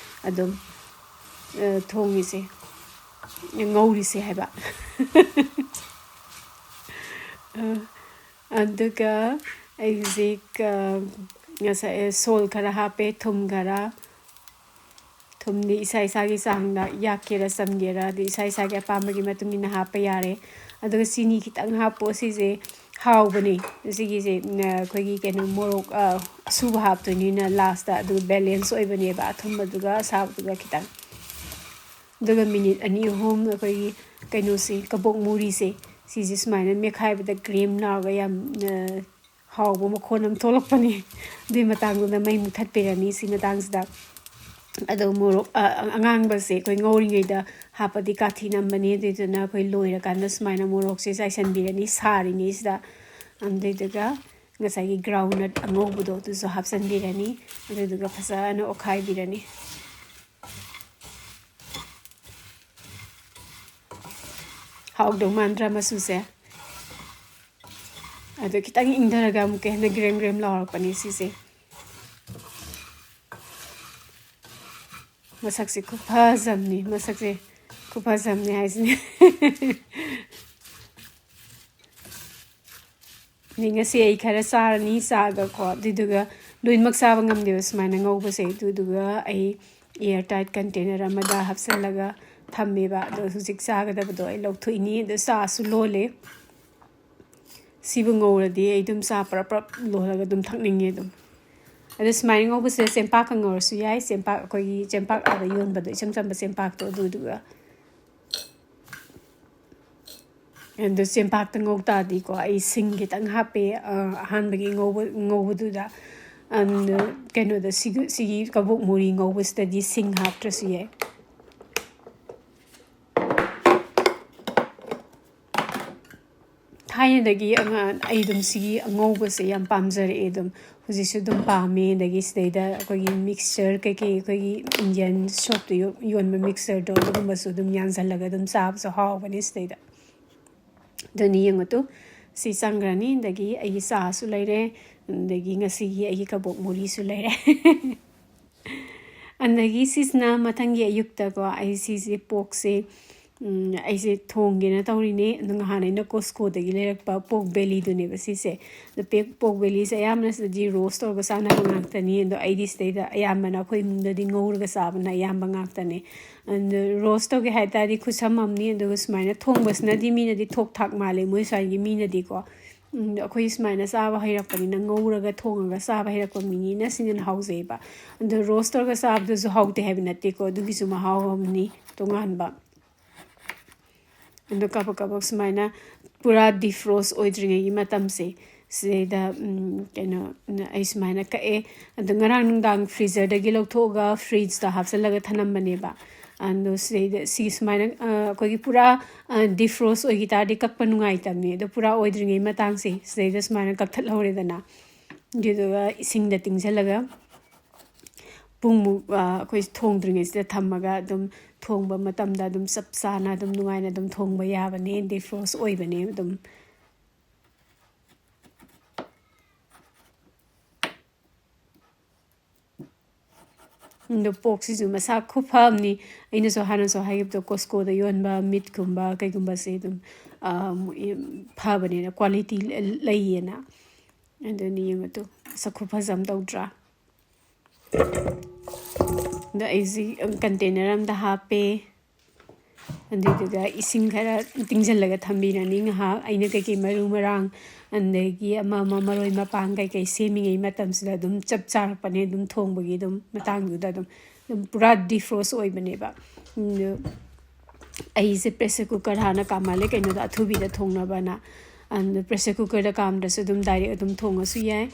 ꯑꯗꯨꯝ ꯊꯣꯡꯉꯤꯁꯦ, ꯉꯧꯔꯤꯁꯦ ꯍꯥꯏꯕ꯫ ꯑꯗꯨꯒ ꯑꯩ ꯍꯧꯖꯤꯛ ꯉꯁꯥꯏ salt ꯈꯔ ꯍꯥꯞꯄꯦ, ꯊꯨꯝ ꯈꯔ꯫ ꯊꯨꯝꯗꯤ ꯏꯁꯥ ꯏꯁꯥꯒꯤ ꯆꯥꯡꯗ, ꯌꯥꯛꯀꯦꯔꯥ ꯆꯝꯒꯦꯔꯥ, ꯑꯗꯨ ꯏꯁꯥ ꯏꯁꯥꯒꯤ ꯑꯄꯥꯝꯕꯒꯤ ꯃꯇꯨꯡ ꯏꯟꯅ ꯍꯥꯞꯄ ꯌꯥꯔꯦ꯫ ꯑꯗꯨꯒ ꯆꯤꯅꯤ ꯈꯤꯇꯪ ꯍꯥꯞꯄꯣ꯫ ꯁꯤꯁꯦ ꯍꯥꯎꯕꯅꯦ꯫ ꯁꯤꯒꯤꯁꯦ, ꯑꯩꯈꯣꯏꯒꯤ ꯀꯩꯅꯣ, ꯃꯣꯔꯣꯛ ꯑꯁꯨꯕ ꯍꯥꯞꯇꯣꯏꯅꯤꯅ lastꯇ, ꯑꯗꯨꯒ balance ꯑꯣꯏꯕꯅꯦꯕ ꯑꯊꯨꯝꯕꯗꯨꯒ ꯑꯁꯥꯕꯗꯨꯒ ꯈꯤꯇꯪ꯫ ꯑꯗꯨꯒ ꯃꯤꯅꯤꯠ ꯑꯅꯤ ꯑꯍꯨꯝ ꯑꯩꯈꯣꯏꯒꯤ ꯀꯩꯅꯣꯁꯦ, ꯀꯕꯣꯛ ꯃꯣꯔꯤꯁꯦ, ꯁꯤꯁꯦ ꯁꯨꯃꯥꯏꯅ ꯃꯦꯠꯈꯥꯏꯕꯗ ꯀ꯭ꯔꯦꯝ ꯂꯥꯎꯔꯒ ꯌꯥꯝꯅ ꯍꯥꯎꯕ ꯃꯈꯣꯟ ꯑꯃ ꯊꯣꯛꯂꯛꯄꯅꯦ꯫ ꯑꯗꯨꯒꯤ ꯃꯇꯥꯡꯗꯨꯗ ꯃꯩ ꯃꯨꯊꯠꯄꯤꯔꯅꯤ ꯁꯤ ꯃꯇꯥꯡꯁꯤꯗ꯫ ꯑꯗꯣ ꯃꯣꯔꯣꯛ ꯑꯉꯥꯡꯕꯁꯦ ꯑꯩꯈꯣꯏ ꯉꯧꯔꯤꯉꯩꯗ ꯍꯥꯞꯄꯗꯤ ꯀꯥꯊꯤ ꯅꯝꯕꯅꯤ꯫ ꯑꯗꯨꯏꯗꯨꯅ ꯑꯩꯈꯣꯏ ꯂꯣꯏꯔꯀꯥꯟꯗ ꯁꯨꯃꯥꯏꯅ ꯃꯣꯔꯣꯛꯁꯦ ꯆꯥꯏꯁꯤꯟꯕꯤꯔꯅꯤ ꯁꯥꯔꯤꯉꯩꯁꯤꯗ꯫ ꯑꯗꯨꯏꯗꯨꯒ ꯉꯁꯥꯏꯒꯤ groundnut ꯑꯉꯧꯕꯗꯣ ꯑꯗꯨꯁꯨ ꯍꯥꯞꯆꯤꯟꯕꯤꯔꯅꯤ꯫ ꯑꯗꯨꯗꯨꯒ ꯐꯖꯅ ꯑꯣꯠꯈꯥꯏꯕꯤꯔꯅꯤ꯫ ꯍꯥꯎꯗꯧ ꯃꯥꯟꯗ꯭ꯔꯥ ꯃꯆꯨꯁꯦ? ꯑꯗꯣ ꯈꯤꯇꯪ ꯏꯪꯊꯔꯒ ꯑꯃꯨꯛꯀ ꯍꯦꯟꯅ ꯒ꯭ꯔꯦꯝ ꯒ꯭ꯔꯦꯝ ꯂꯥꯎꯔꯛꯄꯅꯦ ꯁꯤꯁꯦ꯫ ꯃꯁꯛꯁꯦ ꯈꯨꯐꯖꯝꯅꯤ, ꯃꯁꯛꯁꯦ ꯈꯨꯐꯖꯝꯅꯤ ꯍꯥꯏꯁꯤꯅꯤ꯫ ꯃꯤ ꯉꯁꯤ ꯑꯩ ꯈꯔ ꯆꯥꯔꯅꯤ ꯆꯥꯒꯀꯣ, ꯑꯗꯨꯏꯗꯨꯒ ꯂꯣꯏꯅꯃꯛ ꯆꯥꯕ ꯉꯝꯗꯦꯕ ꯁꯨꯃꯥꯏꯅ ꯉꯧꯕꯁꯦ꯫ ꯑꯗꯨꯗꯨꯒ ꯑꯩ air tight container ꯑꯃꯗ ꯍꯥꯞꯆꯤꯜꯂꯒ ꯊꯝꯃꯦꯕ꯫ ꯑꯗꯣ ꯍꯧꯖꯤꯛ ꯆꯥꯒꯗꯕꯗꯣ ꯑꯩ ꯂꯧꯊꯣꯛꯏꯅꯤ꯫ ꯑꯗꯣ ꯆꯥꯁꯨ ꯂꯣꯜꯂꯦ꯫ ꯁꯤꯕꯨ ꯉꯧꯔꯗꯤ ꯑꯩ ꯑꯗꯨꯝ ꯆꯥ ꯄ꯭ꯔꯞ ꯄ꯭ꯔꯞ ꯂꯣꯜꯂꯒ ꯑꯗꯨꯝ ꯊꯛꯅꯤꯡꯉꯦ ꯑꯗꯨꯝ꯫ ꯑꯗꯣ ꯁꯨꯃꯥꯏꯅ ꯉꯧꯕꯁꯦ ꯆꯦꯡꯄꯥꯛꯀ ꯉꯧꯔꯁꯨ ꯌꯥꯏ꯫ ꯆꯦꯡꯄꯥꯛ, ꯑꯩꯈꯣꯏꯒꯤ ꯆꯦꯡꯄꯥꯛ ꯑꯥꯗ ꯌꯣꯟꯕꯗꯣ, ꯏꯆꯝ ꯆꯝꯕ ꯆꯦꯡꯄꯥꯛꯇꯣ, ꯑꯗꯨꯗꯨꯒ꯫ ꯑꯗꯣ ꯆꯦꯡꯄꯥꯛꯇ ꯉꯧ ꯇꯥꯔꯗꯤꯀꯣ, ꯑꯩ ꯁꯤꯡ ꯈꯤꯇꯪ ꯍꯥꯞꯄꯦ꯫ ꯑ, ꯑꯍꯥꯟꯕꯒꯤ ꯉꯧꯕ, ꯉꯧꯕꯗꯨꯗ꯫ ꯑꯗꯣ ꯀꯩꯅꯣꯗ, ꯁꯤꯒꯤ, ꯁꯤꯒꯤ ꯀꯕꯣꯛ ꯃꯣꯔꯤ ꯉꯧꯕꯁꯤꯗꯗꯤ ꯁꯤꯡ ꯍꯥꯞꯇ꯭ꯔꯁꯨ ꯌꯥꯏ꯫ ꯊꯥꯏꯅꯗꯒꯤ ꯑꯉꯥꯡ, ꯑꯩ ꯑꯗꯨꯝ ꯁꯤꯒꯤ ꯑꯉꯧꯕꯁꯦ ꯌꯥꯝ ꯄꯥꯝꯖꯔꯛꯑꯦ ꯑꯗꯨꯝ꯫ ꯍꯧꯖꯤꯛꯁꯨ ꯑꯗꯨꯝ ꯄꯥꯝꯃꯦ꯫ ꯑꯗꯒꯤ ꯁꯤꯗꯩꯗ ꯑꯩꯈꯣꯏꯒꯤ mixture ꯀꯩꯀꯩ, ꯑꯩꯈꯣꯏꯒꯤ Indian shopꯇ ꯌꯣ-, ꯌꯣꯟꯕ mixtureꯗꯣ, ꯑꯗꯨꯒꯨꯝꯕꯁꯨ ꯑꯗꯨꯝ ꯌꯥꯟꯁꯤꯜꯂꯒ ꯑꯗꯨꯝ ꯆꯥꯕꯁꯨ ꯍꯥꯎꯕꯅꯦ ꯁꯤꯗꯩꯗ꯫ ꯑꯗꯨꯅꯤ ꯌꯦꯡꯉꯨ ꯇꯨ, ꯁꯤ ꯆꯪꯈ꯭ꯔꯅꯤ꯫ ꯑꯗꯒꯤ ꯑꯩꯒꯤ ꯆꯥꯁꯨ ꯂꯩꯔꯦ, ꯑꯗꯒꯤ ꯉꯁꯤꯒꯤ ꯑꯩꯒꯤ ꯀꯕꯣꯛ ꯃꯣꯔꯤꯁꯨ ꯂꯩꯔꯦ꯫ ꯑꯗꯒꯤ ꯁꯤꯁꯤꯅ ꯃꯊꯪꯒꯤ ꯑꯌꯨꯛꯇꯀꯣ, ꯑꯩ ꯁꯤꯁꯦ porkꯁꯦ, ꯎꯝ, ꯑꯩꯁꯦ ꯊꯣꯡꯒꯦꯅ ꯇꯧꯔꯤꯅꯦ꯫ ꯑꯗꯣ ꯅꯍꯥꯟ ꯑꯩꯅ Costcoꯗꯒꯤ ꯂꯩꯔꯛꯄ pork bellyꯗꯨꯅꯦꯕ ꯁꯤꯁꯦ꯫ ꯑꯗꯣ ꯄꯦꯛ-, pork bellyꯁꯦ ꯑꯌꯥꯝꯕꯅ ꯁꯤꯗꯗꯤ roast ꯇꯧꯔꯒ ꯆꯥꯅꯕ ꯉꯥꯛꯇꯅꯤ꯫ ꯑꯗꯣ ꯑꯩꯗꯤ ꯁꯤꯗꯩꯗ ꯑꯌꯥꯝꯕꯅ ꯑꯩꯈꯣꯏ ꯏꯃꯨꯡꯗꯗꯤ ꯉꯧꯔꯒ ꯆꯥꯕꯅ ꯑꯌꯥꯝꯕ ꯉꯥꯛꯇꯅꯦ꯫ ꯑꯗꯣ roast ꯇꯧꯒꯦ ꯍꯥꯏ ꯇꯥꯔꯗꯤ ꯈꯨꯠꯁꯝ ꯑꯃꯅꯤ꯫ ꯑꯗꯨꯒ ꯁꯨꯃꯥꯏꯅ ꯊꯣꯡꯕꯁꯤꯅꯗꯤ ꯃꯤꯅꯗꯤ ꯊꯣꯛ ꯊꯥꯛ ꯃꯥꯜꯂꯦ ꯃꯣꯏ ꯁ꯭ꯋꯥꯏꯒꯤ ꯃꯤꯅꯗꯤꯀꯣ꯫ ꯎꯝ, ꯑꯩꯈꯣꯏ ꯁꯨꯃꯥꯏꯅ ꯆꯥꯕ ꯍꯩꯔꯛꯄꯅꯤꯅ, ꯉꯧꯔꯒ ꯊꯣꯡꯉꯒ ꯆꯥꯕ ꯍꯩꯔꯛꯄ ꯃꯤꯅꯤꯅ ꯁꯤꯅ ꯍꯦꯟꯅ ꯍꯥꯎꯖꯩꯕ꯫ ꯑꯗꯣ roast ꯇꯧꯔꯒ ꯆꯥꯕꯗꯨꯁꯨ ꯍꯥꯎꯇꯦ ꯍꯥꯏꯕ ꯅꯠꯇꯦꯀꯣ, ꯑꯗꯨꯒꯤꯁꯨ ꯃꯍꯥꯎ ꯑꯃꯅꯤ ꯇꯣꯉꯥꯟꯕ꯫ ꯑꯗꯣ ꯀꯕꯛ ꯀꯕꯛ ꯁꯨꯃꯥꯏꯅ ꯄꯨꯔꯥ deep roast ꯑꯣꯏꯗ꯭ꯔꯤꯉꯩꯒꯤ ꯃꯇꯝꯁꯦ, ꯁꯤꯗꯩꯗ ꯎꯝ, ꯀꯩꯅꯣ, ꯑꯩ ꯁꯨꯃꯥꯏꯅ ꯀꯛꯑꯦ꯫ ꯑꯗꯣ ꯉꯔꯥꯡ ꯅꯨꯡꯗꯥꯡ ꯐ꯭ꯔꯤꯖꯔꯗꯒꯤ ꯂꯧꯊꯣꯛꯑꯒ ꯐ꯭ꯔꯤꯖꯇ ꯍꯥꯞꯆꯜꯂꯒ ꯊꯅꯝꯕꯅꯦꯕ꯫ ꯑꯗꯣ ꯁꯤꯗꯩꯗ ꯁꯤ ꯁꯨꯃꯥꯏꯅ ꯑ, ꯑꯩꯈꯣꯏꯒꯤ ꯄꯨꯔꯥ ꯗꯤꯐ꯭ꯔꯣꯁ ꯑꯣꯏꯈꯤ ꯇꯥꯔꯗꯤ ꯀꯛꯄ ꯅꯨꯡꯉꯥꯏꯇꯕꯅꯦ꯫ ꯑꯗꯣ ꯄꯨꯔꯥ ꯑꯣꯏꯗ꯭ꯔꯤꯉꯩ ꯃꯇꯥꯡꯁꯦ ꯁꯤꯗꯩꯗ ꯁꯨꯃꯥꯏꯅ ꯀꯛꯊꯠꯍꯧꯔꯦꯗꯅ꯫ ꯑꯗꯨꯗꯨꯒ ꯏꯁꯤꯡꯗ ꯇꯤꯡꯁꯤꯜꯂꯒ ꯄꯨꯡꯃꯨꯛ ꯑ, ꯑꯩꯈꯣꯏ ꯊꯣꯡꯗ꯭ꯔꯤꯉꯩꯁꯤꯗ ꯊꯝꯃꯒ ꯑꯗꯨꯝ ꯊꯣꯡꯕ ꯃꯇꯝꯗ ꯑꯗꯨꯝ ꯆꯞ ꯆꯥꯅ ꯑꯗꯨꯝ ꯅꯨꯡꯉꯥꯏꯅ ꯑꯗꯨꯝ ꯊꯣꯡꯕ ꯌꯥꯕꯅꯦ꯫ ꯗꯤꯐ꯭ꯔꯣꯁ ꯑꯣꯏꯕꯅꯦ ꯑꯗꯨꯝ꯫ ꯑꯗꯣ ꯄꯣꯛꯁꯤꯁꯨ ꯃꯁꯥ ꯈꯨꯐ ꯑꯃꯅꯤ꯫ ꯑꯩꯅꯁꯨ ꯍꯥꯟꯅꯁꯨ ꯍꯥꯏꯈꯤꯕꯗꯣ, ꯀꯣꯁꯀꯣꯗ ꯌꯣꯟꯕ ꯃꯤꯠꯀꯨꯝꯕ ꯀꯩꯒꯨꯝꯕꯁꯦ ꯑꯗꯨꯝ, ꯑ, ꯐꯕꯅꯦꯅ, ꯀ꯭ꯋꯥꯂꯤꯇꯤ ꯂꯩꯌꯦꯅ꯫ ꯑꯗꯨꯅꯤ, ꯌꯦꯡꯉꯨ ꯇꯨ, ꯃꯁꯛ ꯈꯨꯐꯖ ꯑꯃ ꯇꯧꯗ꯭ꯔꯥ? ꯑꯗꯣ ꯑꯩꯁꯤ ꯀꯟꯇꯦꯅꯔ ꯑꯝꯗ ꯍꯥꯞꯄꯦ꯫ ꯑꯗꯨꯏꯗꯨꯒ ꯏꯁꯤꯡ ꯈꯔ ꯇꯤꯡꯁꯤꯜꯂꯒ ꯊꯝꯕꯤꯔꯅꯤ ꯉꯥꯏꯍꯥꯛ꯫ ꯑꯩꯅ ꯀꯩꯀꯩ ꯃꯔꯨ ꯃꯔꯥꯡ, ꯑꯗꯒꯤ ꯑꯃ ꯑꯃ ꯃꯔꯣꯏ ꯃꯄꯥꯡ ꯀꯩꯀꯩ ꯁꯦꯝꯃꯤꯉꯩ ꯃꯇꯝꯁꯤꯗ ꯑꯗꯨꯝ ꯆꯞ ꯆꯥꯔꯛꯄꯅꯦ, ꯑꯗꯨꯝ ꯊꯣꯡꯕꯒꯤ ꯑꯗꯨꯝ ꯃꯇꯥꯡꯗꯨꯗ ꯑꯗꯨꯝ, ꯑꯗꯨꯝ ꯄꯨꯔꯥ ꯗꯤꯐ꯭ꯔꯣꯁ ꯑꯣꯏꯕꯅꯦꯕ꯫ ꯑꯗꯨ ꯑꯩꯁꯦ ꯄ꯭ꯔꯦꯁꯔ ꯀꯨꯀꯔ ꯍꯥꯟꯅ ꯀꯥꯝꯍꯜꯂꯦ, ꯀꯩꯅꯣꯗ, ꯑꯊꯨꯕꯤꯗ ꯊꯣꯡꯅꯕꯅ꯫ ꯑꯗꯨ ꯄ꯭ꯔꯦꯁꯔ ꯀꯨꯀꯔꯗ ꯀꯥꯝꯗ꯭ꯔꯁꯨ ꯑꯗꯨꯝ ꯗꯥꯏꯔꯦꯛ ꯑꯗꯨꯝ ꯊꯣꯡꯉꯁꯨ ꯌꯥꯏ꯫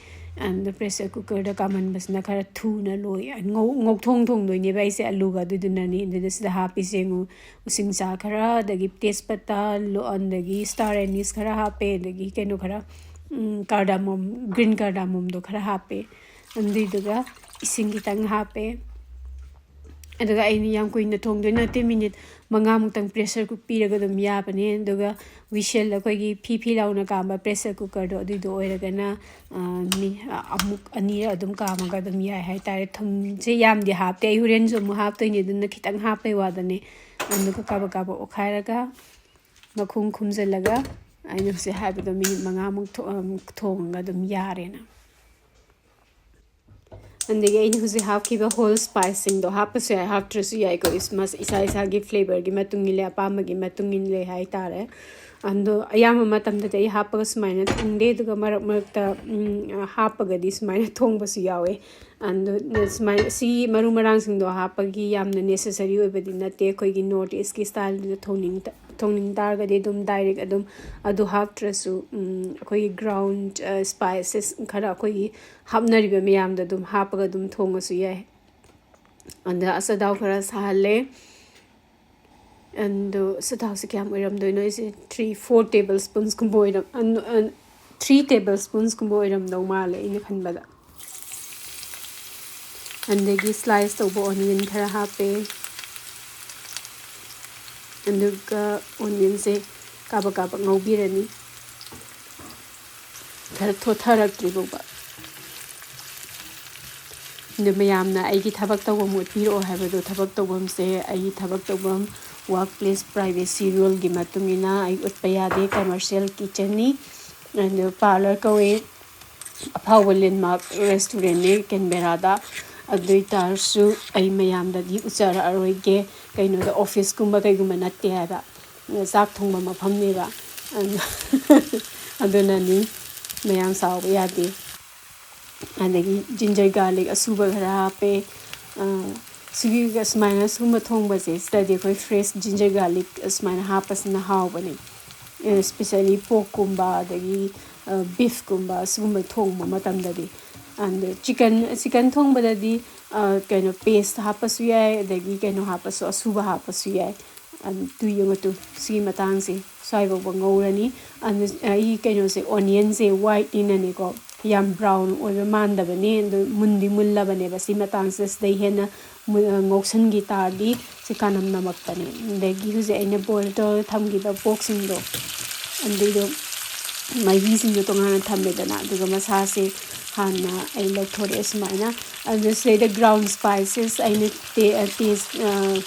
ꯑꯗꯨ ꯄ꯭ꯔꯦꯁꯔ ꯀꯨꯀꯔꯗ ꯀꯥꯝꯍꯟꯕꯁꯤꯅ ꯈꯔ ꯊꯨꯅ ꯂꯣꯏ, ꯉꯧ-, ꯉꯧꯊꯣꯡ ꯊꯣꯡꯗꯣꯏꯅꯦꯕ ꯑꯩꯁꯦ ꯑꯂꯨꯒ꯫ ꯑꯗꯨꯗꯨꯅꯅꯤ꯫ ꯑꯗꯨꯗ ꯁꯤꯗ ꯍꯥꯞꯄꯤꯁꯦ ꯌꯦꯡꯉꯨ, ꯎꯁꯤꯡꯁꯥ ꯈꯔ, ꯑꯗꯒꯤ ꯇꯦꯖꯄꯇꯥ, ꯂꯣ-, ꯑꯗꯒꯤ ꯁ꯭ꯇꯥꯔ ꯑꯦꯅꯤꯁ ꯈꯔ ꯍꯥꯞꯄꯦ, ꯑꯗꯒꯤ ꯀꯩꯅꯣ ꯈꯔ, ꯎꯝ, ꯀꯥꯔꯗꯥꯃꯣꯝ, ꯒ꯭ꯔꯤꯟ ꯀꯥꯔꯗꯥꯃꯣꯝꯗꯣ ꯈꯔ ꯍꯥꯞꯄꯦ꯫ ꯑꯗꯨꯏꯗꯨꯒ ꯏꯁꯤꯡ ꯈꯤꯇꯪ ꯍꯥꯞꯄꯦ꯫ ꯑꯗꯨꯒ ꯑꯩꯅ ꯌꯥꯝ ꯀꯨꯏꯅ ꯊꯣꯡꯗꯣꯏ ꯅꯠꯇꯦ, ꯃꯤꯅꯤꯠ ꯃꯉꯥꯃꯨꯛꯇꯪ ꯄ꯭ꯔꯦꯁꯔ ꯀꯨꯛ ꯄꯤꯔꯒ ꯑꯗꯨꯝ ꯌꯥꯕꯅꯦ꯫ ꯑꯗꯨꯒ ꯋꯤꯁꯦꯜ, ꯑꯩꯈꯣꯏꯒꯤ ꯐꯤ ꯐꯤ ꯂꯥꯎꯅ ꯀꯥꯝꯕ ꯄ꯭ꯔꯦꯁꯔ ꯀꯨꯀꯔꯗꯣ, ꯑꯗꯨꯏꯗꯣ ꯑꯣꯏꯔꯒꯅ, ꯑ, ꯃꯤ-, ꯑ, ꯑꯃꯨꯛ ꯑꯅꯤꯔꯛ ꯑꯗꯨꯝ ꯀꯥꯝꯃꯒ ꯑꯗꯨꯝ ꯌꯥꯏ ꯍꯥꯏꯇꯥꯔꯦ꯫ ꯊꯨꯝꯁꯦ ꯌꯥꯝꯗꯤ ꯍꯥꯞꯇꯦ, ꯑꯩ ꯍꯣꯔꯦꯟꯁꯨ ꯑꯃꯨꯛ ꯍꯥꯞꯇꯣꯏꯅꯦ, ꯑꯗꯨꯅ ꯈꯤꯇꯪ ꯍꯥꯞꯄꯩ ꯋꯥꯗꯅꯦ꯫ ꯑꯗꯨꯒ ꯀꯥꯕꯛ ꯀꯥꯕꯛ ꯑꯣꯠꯈꯥꯏꯔꯒ ꯃꯈꯨꯝ ꯈꯨꯝꯖꯤꯜꯂꯒ ꯑꯩꯅ ꯍꯧꯖꯤꯛ ꯍꯥꯏꯕꯗꯣ ꯃꯤꯅꯤꯠ ꯃꯉꯥꯃꯨꯛ ꯊꯣ-, ꯑꯝ, ꯊꯣꯡꯉꯒ ꯑꯗꯨꯝ ꯌꯥꯔꯦꯅ꯫ ꯑꯗꯒꯤ ꯑꯩꯅ ꯍꯧꯖꯤꯛ ꯍꯥꯞꯈꯤꯕ ꯍꯣꯜ ꯁ꯭ꯄꯥꯏꯁꯁꯤꯡꯗꯣ ꯍꯥꯞꯄꯁꯨ ꯌꯥꯏ, ꯍꯥꯞꯇ꯭ꯔꯁꯨ ꯌꯥꯏꯀꯣ, ꯏꯁ-, ꯃꯁ-, ꯏꯁꯥ ꯏꯁꯥꯒꯤ ꯐ꯭ꯂꯦꯕꯔꯒꯤ ꯃꯇꯨꯡ ꯏꯜꯂꯦ, ꯑꯄꯥꯝꯕꯒꯤ ꯃꯇꯨꯡ ꯏꯜꯂꯦ ꯍꯥꯏꯇꯥꯔꯦ꯫ ꯑꯗꯣ ꯑꯌꯥꯝꯕ ꯃꯇꯝꯗꯗꯤ ꯑꯩ ꯍꯥꯞꯄꯒ ꯁꯨꯃꯥꯏꯅ ꯊꯣꯡꯗꯦ, ꯑꯗꯨꯒ ꯃꯔꯛ ꯃꯔꯛꯇ, ꯎꯝ, ꯍꯥꯞꯄꯒꯗꯤ ꯁꯨꯃꯥꯏꯅ ꯊꯣꯡꯕꯁꯨ ꯌꯥꯎꯋꯦ꯫ ꯑꯗꯨ ꯁꯨꯃꯥꯏꯅ ꯁꯤ ꯃꯔꯨ ꯃꯔꯥꯡꯁꯤꯡꯗꯣ ꯍꯥꯞꯄꯒꯤ ꯌꯥꯝꯅ ꯅꯦꯁꯦꯁꯔꯤ ꯑꯣꯏꯕꯗꯤ ꯅꯠꯇꯦ꯫ ꯑꯩꯈꯣꯏꯒꯤ ꯅꯣꯔꯠ ꯏꯁꯀꯤ ꯁ꯭ꯇꯥꯏꯜꯗꯨꯗ ꯊꯣꯡꯅꯤꯡ ꯊꯣꯡꯅꯤꯡ ꯇꯥꯔꯒꯗꯤ ꯑꯗꯨꯝ ꯗꯥꯏꯔꯦꯛ ꯑꯗꯨꯝ ꯑꯗꯨ ꯍꯥꯞꯇ꯭ꯔꯁꯨ, ꯎꯝ, ꯑꯩꯈꯣꯏꯒꯤ ꯒ꯭ꯔꯥꯎꯟ ꯁ꯭ꯄꯥꯏꯁꯦꯁ ꯈꯔ ꯑꯩꯈꯣꯏꯒꯤ ꯍꯥꯞꯅꯔꯤꯕ ꯃꯌꯥꯝꯗꯣ ꯑꯗꯨꯝ ꯍꯥꯞꯄꯒ ꯑꯗꯨꯝ ꯊꯣꯡꯉꯁꯨ ꯌꯥꯏ꯫ ꯑꯗ ꯑꯆꯊꯥꯎ ꯈꯔ ꯁꯥꯍꯜꯂꯦ꯫ ꯑꯗꯣ ꯑꯆꯊꯥꯎꯁꯦ ꯀꯌꯥꯝ ꯑꯣꯏꯔꯝꯗꯣꯏꯅꯣ? ꯑꯩꯁꯦ three four table spoonsꯀꯨꯝꯕ ꯑꯣꯏꯔꯝ three table spoonsꯀꯨꯝꯕ ꯑꯣꯏꯔꯝꯗꯧ ꯃꯥꯜꯂꯦ ꯑꯩꯅ ꯈꯟꯕꯗ꯫ ꯑꯗꯒꯤ ꯁ꯭ꯂꯥꯏꯁ ꯇꯧꯕ ꯑꯣꯅꯤꯌꯟ ꯈꯔ ꯍꯥꯞꯄꯦ꯫ ꯑꯗꯨꯒ ꯑꯣꯅꯤꯌꯟꯁꯦ ꯀꯥꯕꯛ ꯀꯥꯕꯛ ꯉꯧꯕꯤꯔꯅꯤ, ꯈꯔ ꯊꯣꯠꯊꯔꯛꯇ꯭ꯔꯤ ꯐꯥꯎꯕ꯫ ꯑꯗꯨ ꯃꯌꯥꯝꯅ ꯑꯩꯒꯤ ꯊꯕꯛ ꯇꯧꯐꯝ ꯎꯠꯄꯤꯔꯛꯑꯣ ꯍꯥꯏꯕꯗꯣ, ꯊꯕꯛ ꯇꯧꯐꯝꯁꯦ ꯑꯩꯒꯤ ꯊꯕꯛ ꯇꯧꯐꯝ work place privacy ruleꯒꯤ ꯃꯇꯨꯡ ꯏꯟꯅ ꯑꯩ ꯎꯠꯄ ꯌꯥꯗꯦ, commercial kitchenꯅꯤ꯫ ꯑꯗꯨ parlour ꯀꯧꯋꯦ, ꯑꯐꯥꯎꯕ landmark restaurantꯅꯦ ꯀꯦꯟꯕꯦꯔꯥꯗ꯫ ꯑꯗꯨ ꯑꯣꯏ ꯇꯥꯔꯁꯨ ꯑꯩ ꯃꯌꯥꯝꯗꯗꯤ ꯎꯠꯆꯔꯛꯑꯔꯣꯏꯒꯦ, ꯀꯩꯅꯣꯗ officeꯀꯨꯝꯕ ꯀꯩꯒꯨꯝꯕ ꯅꯠꯇꯦ ꯍꯥꯏꯕ, ꯆꯥꯛ ꯊꯣꯡꯕ ꯃꯐꯝꯅꯦꯕ꯫ ꯑꯗꯨ-, ꯑꯗꯨꯅꯅꯤ, ꯃꯌꯥꯝ ꯁꯥꯎꯕ ꯌꯥꯗꯦ꯫ ꯑꯗꯒꯤ ginger garlic ꯑꯁꯨꯕ ꯈꯔ ꯍꯥꯞꯄꯦ꯫ ꯑ, ꯁꯤꯒꯤ ꯁꯨꯃꯥꯏꯅ ꯁꯨꯝꯕ ꯊꯣꯡꯕꯁꯦ, ꯁꯤꯗꯗꯤ ꯑꯩꯈꯣꯏ fresh ginger garlic ꯁꯨꯃꯥꯏꯅ ꯍꯥꯞꯄꯁꯤꯅ ꯍꯥꯎꯕꯅꯦ꯫ Especially porkꯀꯨꯝꯕ ꯑꯗꯒꯤ, ꯑ, beefꯀꯨꯝꯕ ꯁꯤꯒꯨꯝꯕ ꯊꯣꯡꯕ ꯃꯇꯝꯗꯗꯤ꯫ ꯑꯗ chicken, chicken ꯊꯣꯡꯕꯗꯗꯤ, ꯑ, ꯀꯩꯅꯣ, paste ꯍꯥꯞꯄꯁꯨ ꯌꯥꯏ, ꯑꯗꯒꯤ ꯀꯩꯅꯣ ꯍꯥꯞꯄꯁꯨ, ꯑꯁꯨꯕ ꯍꯥꯞꯄꯁꯨ ꯌꯥꯏ꯫ ꯑꯗꯨ ꯇꯨ ꯌꯦꯡꯉꯨ ꯇꯨ, ꯁꯤꯒꯤ ꯃꯇꯥꯡꯁꯦ ꯁ꯭ꯋꯥꯏꯐꯥꯎꯕ ꯉꯧꯔꯅꯤ꯫ ꯑꯗꯨ ꯑꯩ ꯀꯩꯅꯣꯁꯦ, onionꯁꯦ whiteꯅꯤꯅꯅꯦꯀꯣ, ꯌꯥꯝ brown ꯑꯣꯏꯕ ꯃꯥꯟꯗꯕꯅꯦ, ꯑꯗꯨ ꯃꯨꯟꯗꯤ ꯃꯨꯜꯂꯕꯅꯦꯕ꯫ ꯁꯤ ꯃꯇꯥꯡꯁꯤꯗ ꯁꯤꯗꯩ ꯍꯦꯟꯅ ꯃꯨ-, ꯉꯧꯁꯟꯈꯤ ꯇꯥꯔꯗꯤ ꯁꯤ ꯀꯥꯅꯝ ꯅꯝꯃꯛꯄꯅꯦ꯫ ꯑꯗꯒꯤ ꯍꯧꯖꯤꯛ ꯑꯩꯅ boil ꯇꯧꯔꯒ ꯊꯝꯈꯤꯕ porkꯁꯤꯡꯗꯣ, ꯑꯗꯨꯏꯗꯣ ꯃꯍꯤꯁꯤꯡꯗꯣ ꯇꯣꯉꯥꯟꯅ ꯊꯝꯃꯦꯗꯅ, ꯑꯗꯨꯒ ꯃꯁꯥꯁꯦ ꯍꯥꯟꯅ ꯑꯩ ꯂꯧꯊꯣꯔꯛꯑꯦ ꯁꯨꯃꯥꯏꯅ꯫ ꯑꯗꯨ ꯁꯤꯗꯩꯗ ground spices ꯑꯩꯅ ꯇꯦ-, ꯇꯦꯖ-, ꯑ,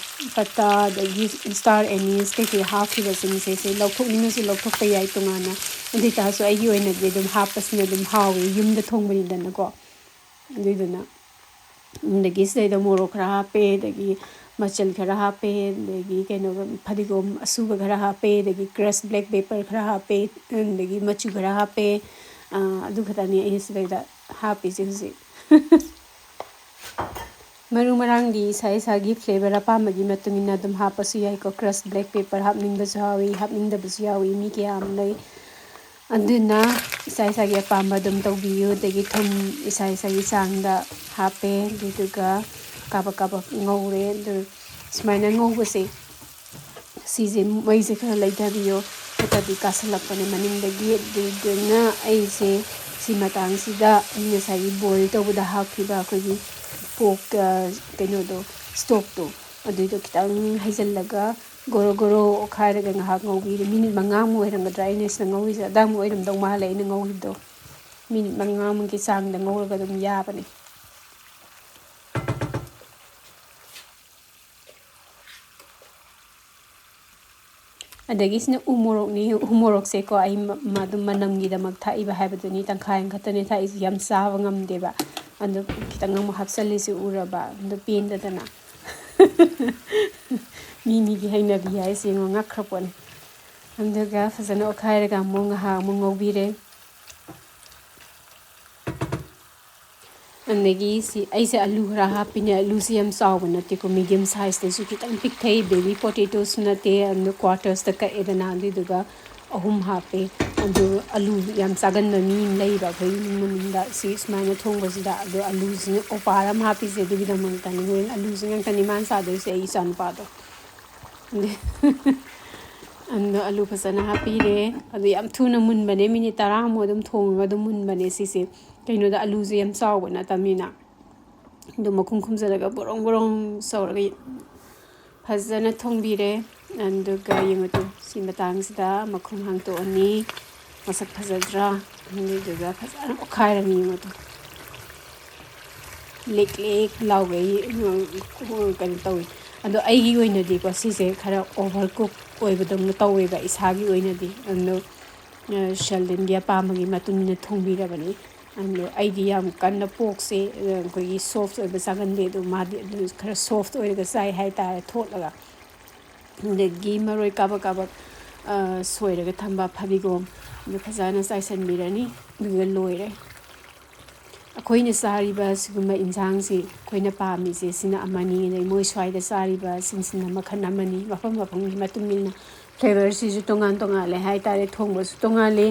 ꯄꯇꯥ, ꯑꯗꯒꯤ star anise ꯀꯩꯀꯩ ꯍꯥꯞꯈꯤꯕꯁꯤꯡꯁꯦ ꯁꯤ ꯂꯧꯊꯣꯛꯅꯤꯡꯉꯁꯨ ꯂꯧꯊꯣꯛꯄ ꯌꯥꯏ ꯇꯣꯉꯥꯟꯅ꯫ ꯑꯗꯨ ꯑꯣꯏ ꯇꯥꯔꯁꯨ ꯑꯩꯒꯤ ꯑꯣꯏꯅꯗꯤ ꯑꯗꯨꯝ ꯍꯥꯞꯄꯁꯤꯅ ꯑꯗꯨꯝ ꯍꯥꯎꯋꯦ, ꯌꯨꯝꯗ ꯊꯣꯡꯕꯅꯤꯗꯅꯀꯣ꯫ ꯑꯗꯨꯏꯗꯨꯅ, ꯑꯗꯒꯤ ꯁꯤꯗꯩꯗ ꯃꯣꯔꯣꯛ ꯈꯔ ꯍꯥꯞꯄꯦ, ꯑꯗꯒꯤ ꯃꯆꯜ ꯈꯔ ꯍꯥꯞꯄꯦ, ꯑꯗꯒꯤ ꯀꯩꯅꯣ, ꯐꯗꯤꯒꯣꯝ ꯑꯁꯨꯕ ꯈꯔ ꯍꯥꯞꯄꯦ, ꯑꯗꯒꯤ crushed black pepper ꯈꯔ ꯍꯥꯞꯄꯦ, ꯑꯗꯒꯤ ꯃꯆꯨ ꯈꯔ ꯍꯥꯞꯄꯦ꯫ ꯑ, ꯑꯗꯨ ꯈꯛꯇꯅꯤ ꯑꯩꯅ ꯁꯤꯗꯩꯗ ꯍꯥꯞꯄꯤꯁꯦ ꯍꯧꯖꯤꯛ꯫ ꯃꯔꯨ ꯃꯔꯥꯡꯗꯤ ꯏꯁꯥ ꯏꯁꯥꯒꯤ flavor ꯑꯄꯥꯝꯕꯒꯤ ꯃꯇꯨꯡ ꯏꯟꯅ ꯑꯗꯨꯝ ꯍꯥꯞꯄꯁꯨ ꯌꯥꯏꯀꯣ꯫ Crushed black pepper ꯍꯥꯞꯅꯤꯡꯕꯁꯨ ꯌꯥꯎꯏ, ꯍꯥꯞꯅꯤꯡꯗꯕꯁꯨ ꯌꯥꯎꯏ, ꯃꯤ ꯀꯌꯥ ꯑꯃ ꯂꯩ꯫ ꯑꯗꯨꯅ ꯏꯁꯥ ꯏꯁꯥꯒꯤ ꯑꯄꯥꯝꯕ ꯑꯗꯨꯝ ꯇꯧꯕꯤꯌꯨ꯫ ꯑꯗꯒꯤ ꯊꯨꯝ ꯏꯁꯥ ꯏꯁꯥꯒꯤ ꯆꯥꯡꯗ ꯍꯥꯞꯄꯦ, ꯑꯗꯨꯗꯨꯒ ꯀꯥꯕꯛ ꯀꯥꯕꯛ ꯉꯧꯔꯦ꯫ ꯑꯗꯨ ꯁꯨꯃꯥꯏꯅ ꯉꯧꯕꯁꯦ, ꯁꯤꯁꯦ ꯃꯩꯁꯦ ꯈꯔ ꯂꯩꯊꯕꯤꯌꯣ, ꯅꯠꯇ꯭ꯔꯗꯤ ꯀꯥꯁꯜꯂꯛꯄꯅꯦ ꯃꯅꯤꯡꯗꯒꯤ꯫ ꯑꯗꯨꯗꯨꯅ ꯑꯩꯁꯦ ꯁꯤ ꯃꯇꯥꯡꯁꯤꯗ ꯑꯩ ꯉꯁꯥꯏꯒꯤ boil ꯇꯧꯕꯗ ꯍꯥꯞꯈꯤꯕ ꯑꯩꯈꯣꯏꯒꯤ pork, ꯑ, ꯀꯩꯅꯣꯗꯣ, stockꯇꯣ, ꯑꯗꯨꯏꯗꯣ ꯈꯤꯇꯪ ꯍꯩꯖꯤꯜꯂꯒ ꯒꯣꯔꯣ ꯒꯣꯔꯣ ꯑꯣꯠꯈꯥꯏꯔꯒ ꯉꯥꯏꯍꯥꯛ ꯉꯧꯕꯤꯔꯦ꯫ Minute ꯃꯉꯥꯃꯨꯛ ꯑꯣꯏꯔꯝꯒꯗ꯭ꯔꯥ ꯑꯩꯅ ꯁꯤꯗ ꯉꯧꯔꯤꯁꯦ? ꯑꯗꯥꯏꯃꯨꯛ ꯑꯣꯏꯔꯝꯗꯧ ꯃꯥꯜꯂꯦ ꯑꯩꯅ ꯉꯧꯈꯤꯕꯗꯣ꯫ Minute ꯃꯉꯥꯃꯨꯛꯀꯤ ꯆꯥꯡꯗ ꯉꯧꯔꯒ ꯑꯗꯨꯝ ꯌꯥꯕꯅꯦ꯫ ꯑꯗꯒꯤ ꯁꯤꯅ ꯎ ꯃꯣꯔꯣꯛꯅꯤ꯫ ꯎ ꯃꯣꯔꯣꯛꯁꯦꯀꯣ, ꯑꯩ ꯃ-, ꯃ-, ꯑꯗꯨꯝ ꯃꯅꯝꯒꯤꯗꯃꯛ ꯊꯥꯛꯏꯕ ꯍꯥꯏꯕꯗꯨꯅꯤ꯫ ꯇꯪꯈꯥꯏ ꯑꯃꯈꯛꯇꯅꯦ ꯊꯥꯛꯏꯁꯦ, ꯌꯥꯝ ꯆꯥꯕ ꯉꯝꯗꯦꯕ꯫ ꯑꯗꯣ ꯈꯤꯇꯪ ꯑꯃꯨꯛ ꯍꯥꯞꯆꯜꯂꯤꯁꯦ ꯎꯔꯕ? ꯑꯗꯣ ꯄꯦꯟꯗꯗꯅ꯫ ꯃꯤ ꯃꯤꯒꯤ ꯍꯩꯅꯕꯤ ꯍꯥꯏꯁꯦ ꯌꯦꯡꯉꯣ, ꯉꯛꯈ꯭ꯔ ꯄꯣꯠꯅꯤ꯫ ꯑꯗꯨꯒ ꯐꯖꯅ ꯑꯣꯠꯈꯥꯏꯔꯒ ꯑꯃꯨꯛ ꯉꯥꯏꯍꯥꯛ ꯑꯃꯨꯛ ꯉꯧꯕꯤꯔꯦ꯫ ꯑꯗꯒꯤ ꯁꯤ ꯑꯩꯁꯦ ꯑꯂꯨ ꯈꯔ ꯍꯥꯞꯄꯤꯅꯦ꯫ ꯑꯂꯨꯁꯤ ꯌꯥꯝ ꯆꯥꯎꯕ ꯅꯠꯇꯦꯀꯣ, medium sizeꯇꯁꯨ ꯈꯤꯇꯪ ꯄꯤꯛꯊꯩ꯫ Baby potatoꯁꯨ ꯅꯠꯇꯦ, ꯑꯗꯨ quartersꯇ ꯀꯛꯑꯦꯗꯅ, ꯑꯗꯨꯏꯗꯨꯒ ꯑꯍꯨꯝ ꯍꯥꯞꯄꯦ꯫ ꯑꯗꯨ ꯑꯂꯨ ꯌꯥꯝ ꯆꯥꯒꯟꯕ ꯃꯤ ꯑꯃ ꯂꯩꯌꯦꯕ ꯑꯩꯈꯣꯏ ꯏꯃꯨꯡ ꯃꯅꯨꯡꯗ, ꯁꯤ ꯁꯨꯃꯥꯏꯅ ꯊꯣꯡꯕꯁꯤꯗ꯫ ꯑꯗꯣ ꯑꯂꯨꯁꯤꯅ ꯑꯣꯄꯥꯔ ꯑꯃ ꯍꯥꯞꯄꯤꯁꯦ ꯑꯗꯨꯒꯤꯗꯃꯛꯇꯅꯤ꯫ ꯍꯣꯔꯦꯟ ꯑꯂꯨꯁꯤ ꯉꯥꯛꯇꯅꯤ ꯃꯥꯅ ꯆꯥꯗꯣꯏꯁꯦ, ꯑꯩ ꯏꯆꯥꯅꯨꯄꯥꯗꯣ꯫ ꯑꯗꯣ ꯑꯂꯨ ꯐꯖꯅ ꯍꯥꯞꯄꯤꯔꯦ꯫ ꯑꯗꯨ ꯌꯥꯝ ꯊꯨꯅ ꯃꯨꯟꯕꯅꯦ, minute ꯇꯔꯥꯃꯨꯛ ꯑꯗꯨꯝ ꯊꯣꯡꯉꯒ ꯑꯗꯨꯝ ꯃꯨꯟꯕꯅꯦ ꯁꯤꯁꯦ꯫ ꯀꯩꯅꯣꯗ, ꯑꯂꯨꯁꯦ ꯌꯥꯝ ꯆꯥꯎꯕ ꯅꯠꯇꯕꯅꯤꯅ꯫ ꯑꯗꯨ ꯃꯈꯨꯝ ꯈꯨꯝꯖꯤꯜꯂꯒ ꯕꯣꯔꯣꯡ ꯕꯣꯔꯣꯡ ꯁꯧꯔꯒ ꯐꯖꯅ ꯊꯣꯡꯕꯤꯔꯦ꯫ ꯑꯗꯨꯒ ꯌꯦꯡꯉꯨ ꯇꯨ, ꯁꯤ ꯃꯇꯥꯡꯁꯤꯗ ꯃꯈꯨꯝ ꯍꯥꯡꯇꯣꯛꯑꯅꯤ꯫ ꯃꯁꯛ ꯐꯖꯗ꯭ꯔꯥ? ꯑꯗꯨꯗꯨꯒ ꯐꯖꯅ ꯑꯣꯠꯈꯥꯏꯔꯅꯤ ꯌꯦꯡꯉꯨ ꯇꯨ꯫ ꯂꯦꯛ ꯂꯦꯛ ꯂꯥꯎꯒꯩ, ꯎꯝ, ꯀꯩꯅꯣ ꯇꯧꯋꯤ꯫ ꯑꯗꯣ ꯑꯩꯒꯤ ꯑꯣꯏꯅꯗꯤꯀꯣ, ꯁꯤꯁꯦ ꯈꯔ over cook ꯑꯣꯏꯕꯗꯧꯅ ꯇꯧꯋꯦꯕ ꯏꯁꯥꯒꯤ ꯑꯣꯏꯅꯗꯤ꯫ ꯑꯗꯣ, ꯑ, ꯁꯦꯜꯗꯟꯒꯤ ꯑꯄꯥꯝꯕꯒꯤ ꯃꯇꯨꯡ ꯏꯟꯅ ꯊꯣꯡꯕꯤꯔꯕꯅꯤ꯫ ꯑꯗꯣ ꯑꯩꯗꯤ ꯌꯥꯝ ꯀꯟꯅ porkꯁꯦ, ꯑ, ꯑꯩꯈꯣꯏꯒꯤ soft ꯑꯣꯏꯕ ꯆꯥꯒꯟꯗꯦ꯫ ꯑꯗꯣ ꯃꯥꯗꯤ ꯑꯗꯨ ꯈꯔ soft ꯑꯣꯏꯔꯒ ꯆꯥꯏ ꯍꯥꯏꯇꯥꯔꯦ, ꯊꯣꯠꯂꯒ꯫ ꯑꯗꯒꯤ ꯃꯔꯣꯏ ꯀꯥꯕꯛ ꯀꯥꯕꯛ, ꯑ, ꯁꯣꯏꯔꯒ ꯊꯝꯕ ꯐꯗꯤꯒꯣꯝ, ꯑꯗꯨ ꯐꯖꯅ ꯆꯥꯏꯁꯟꯕꯤꯔꯅꯤ꯫ ꯑꯗꯨꯒ ꯂꯣꯏꯔꯦ꯫ ꯑꯩꯈꯣꯏꯅ ꯆꯥꯔꯤꯕ ꯁꯤꯒꯨꯝꯕ ꯏꯟꯁꯥꯡꯁꯤ ꯑꯩꯈꯣꯏꯅ ꯄꯥꯝꯃꯤꯁꯦ ꯁꯤꯅ ꯑꯃꯅꯤ, ꯑꯗꯩ ꯃꯣꯏ ꯁ꯭ꯋꯥꯏꯗ ꯆꯥꯔꯤꯕ ꯁꯤꯟꯁꯤꯅ ꯃꯈꯜ ꯑꯃꯅꯤ꯫ ꯃꯐꯝ ꯃꯐꯝꯒꯤ ꯃꯇꯨꯡ ꯏꯟꯅ flavourꯁꯤꯁꯨ ꯇꯣꯉꯥꯟ ꯇꯣꯉꯥꯜꯂꯦ ꯍꯥꯏꯇꯥꯔꯦ, ꯊꯣꯡꯕꯁꯨ ꯇꯣꯉꯥꯜꯂꯤ꯫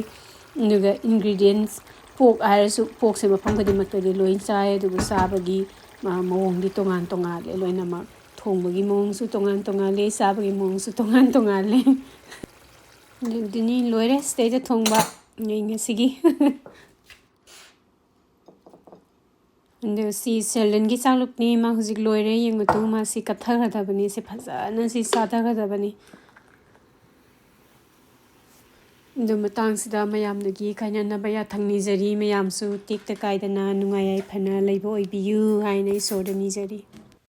ꯑꯗꯨꯒ ingredients, pork ꯍꯥꯏꯔꯁꯨ porkꯁꯦ ꯃꯐꯝ ꯈꯨꯗꯤꯡꯃꯛꯇꯗꯤ ꯂꯣꯏ ꯆꯥꯏ, ꯑꯗꯨꯕꯨ ꯆꯥꯕꯒꯤ ꯃꯑꯣꯡꯗꯤ ꯇꯣꯉꯥꯟ ꯇꯣꯉꯥꯜꯂꯦ ꯂꯣꯏꯅꯃꯛ꯫ ꯊꯣꯡꯕꯒꯤ ꯃꯑꯣꯡꯁꯨ ꯇꯣꯉꯥꯟ ꯇꯣꯉꯥꯜꯂꯦ, ꯆꯥꯕꯒꯤ ꯃꯑꯣꯡꯁꯨ ꯇꯣꯉꯥꯟ ꯇꯣꯉꯥꯜꯂꯦ꯫ ꯑꯗꯨꯅꯤ, ꯂꯣꯏꯔꯦ ꯁꯤꯗꯩꯗ ꯊꯣꯡꯕ ꯑꯩ ꯉꯁꯤꯒꯤ꯫ ꯑꯗꯨ ꯁꯤ ꯁꯦꯂꯟꯒꯤ ꯆꯥꯛꯂꯨꯛꯅꯤ꯫ ꯃꯥ ꯍꯧꯖꯤꯛ ꯂꯣꯏꯔꯦ꯫ ꯌꯦꯡꯉꯨ ꯇꯨ, ꯃꯥ ꯁꯤ ꯀꯠꯊꯈ꯭ꯔꯗꯕꯅꯤ꯫ ꯁꯤ ꯐꯖꯅ ꯁꯤ ꯆꯥꯊꯈ꯭ꯔꯗꯕꯅꯤ꯫ ꯑꯗꯨ ꯃꯇꯥꯡꯁꯤꯗ ꯃꯌꯥꯝꯗꯒꯤ ꯀꯥꯏꯅꯅꯕ ꯌꯥꯊꯪ ꯅꯤꯖꯔꯤ꯫ ꯃꯌꯥꯝꯁꯨ ꯇꯦꯛꯇ ꯀꯥꯏꯗꯅ ꯅꯨꯡꯉꯥꯏ ꯌꯥꯏꯐꯅ ꯂꯩꯕ ꯑꯣꯏꯕꯤꯌꯨ ꯍꯥꯏꯅ ꯏꯁꯣꯔꯗ ꯅꯤꯖꯔꯤ꯫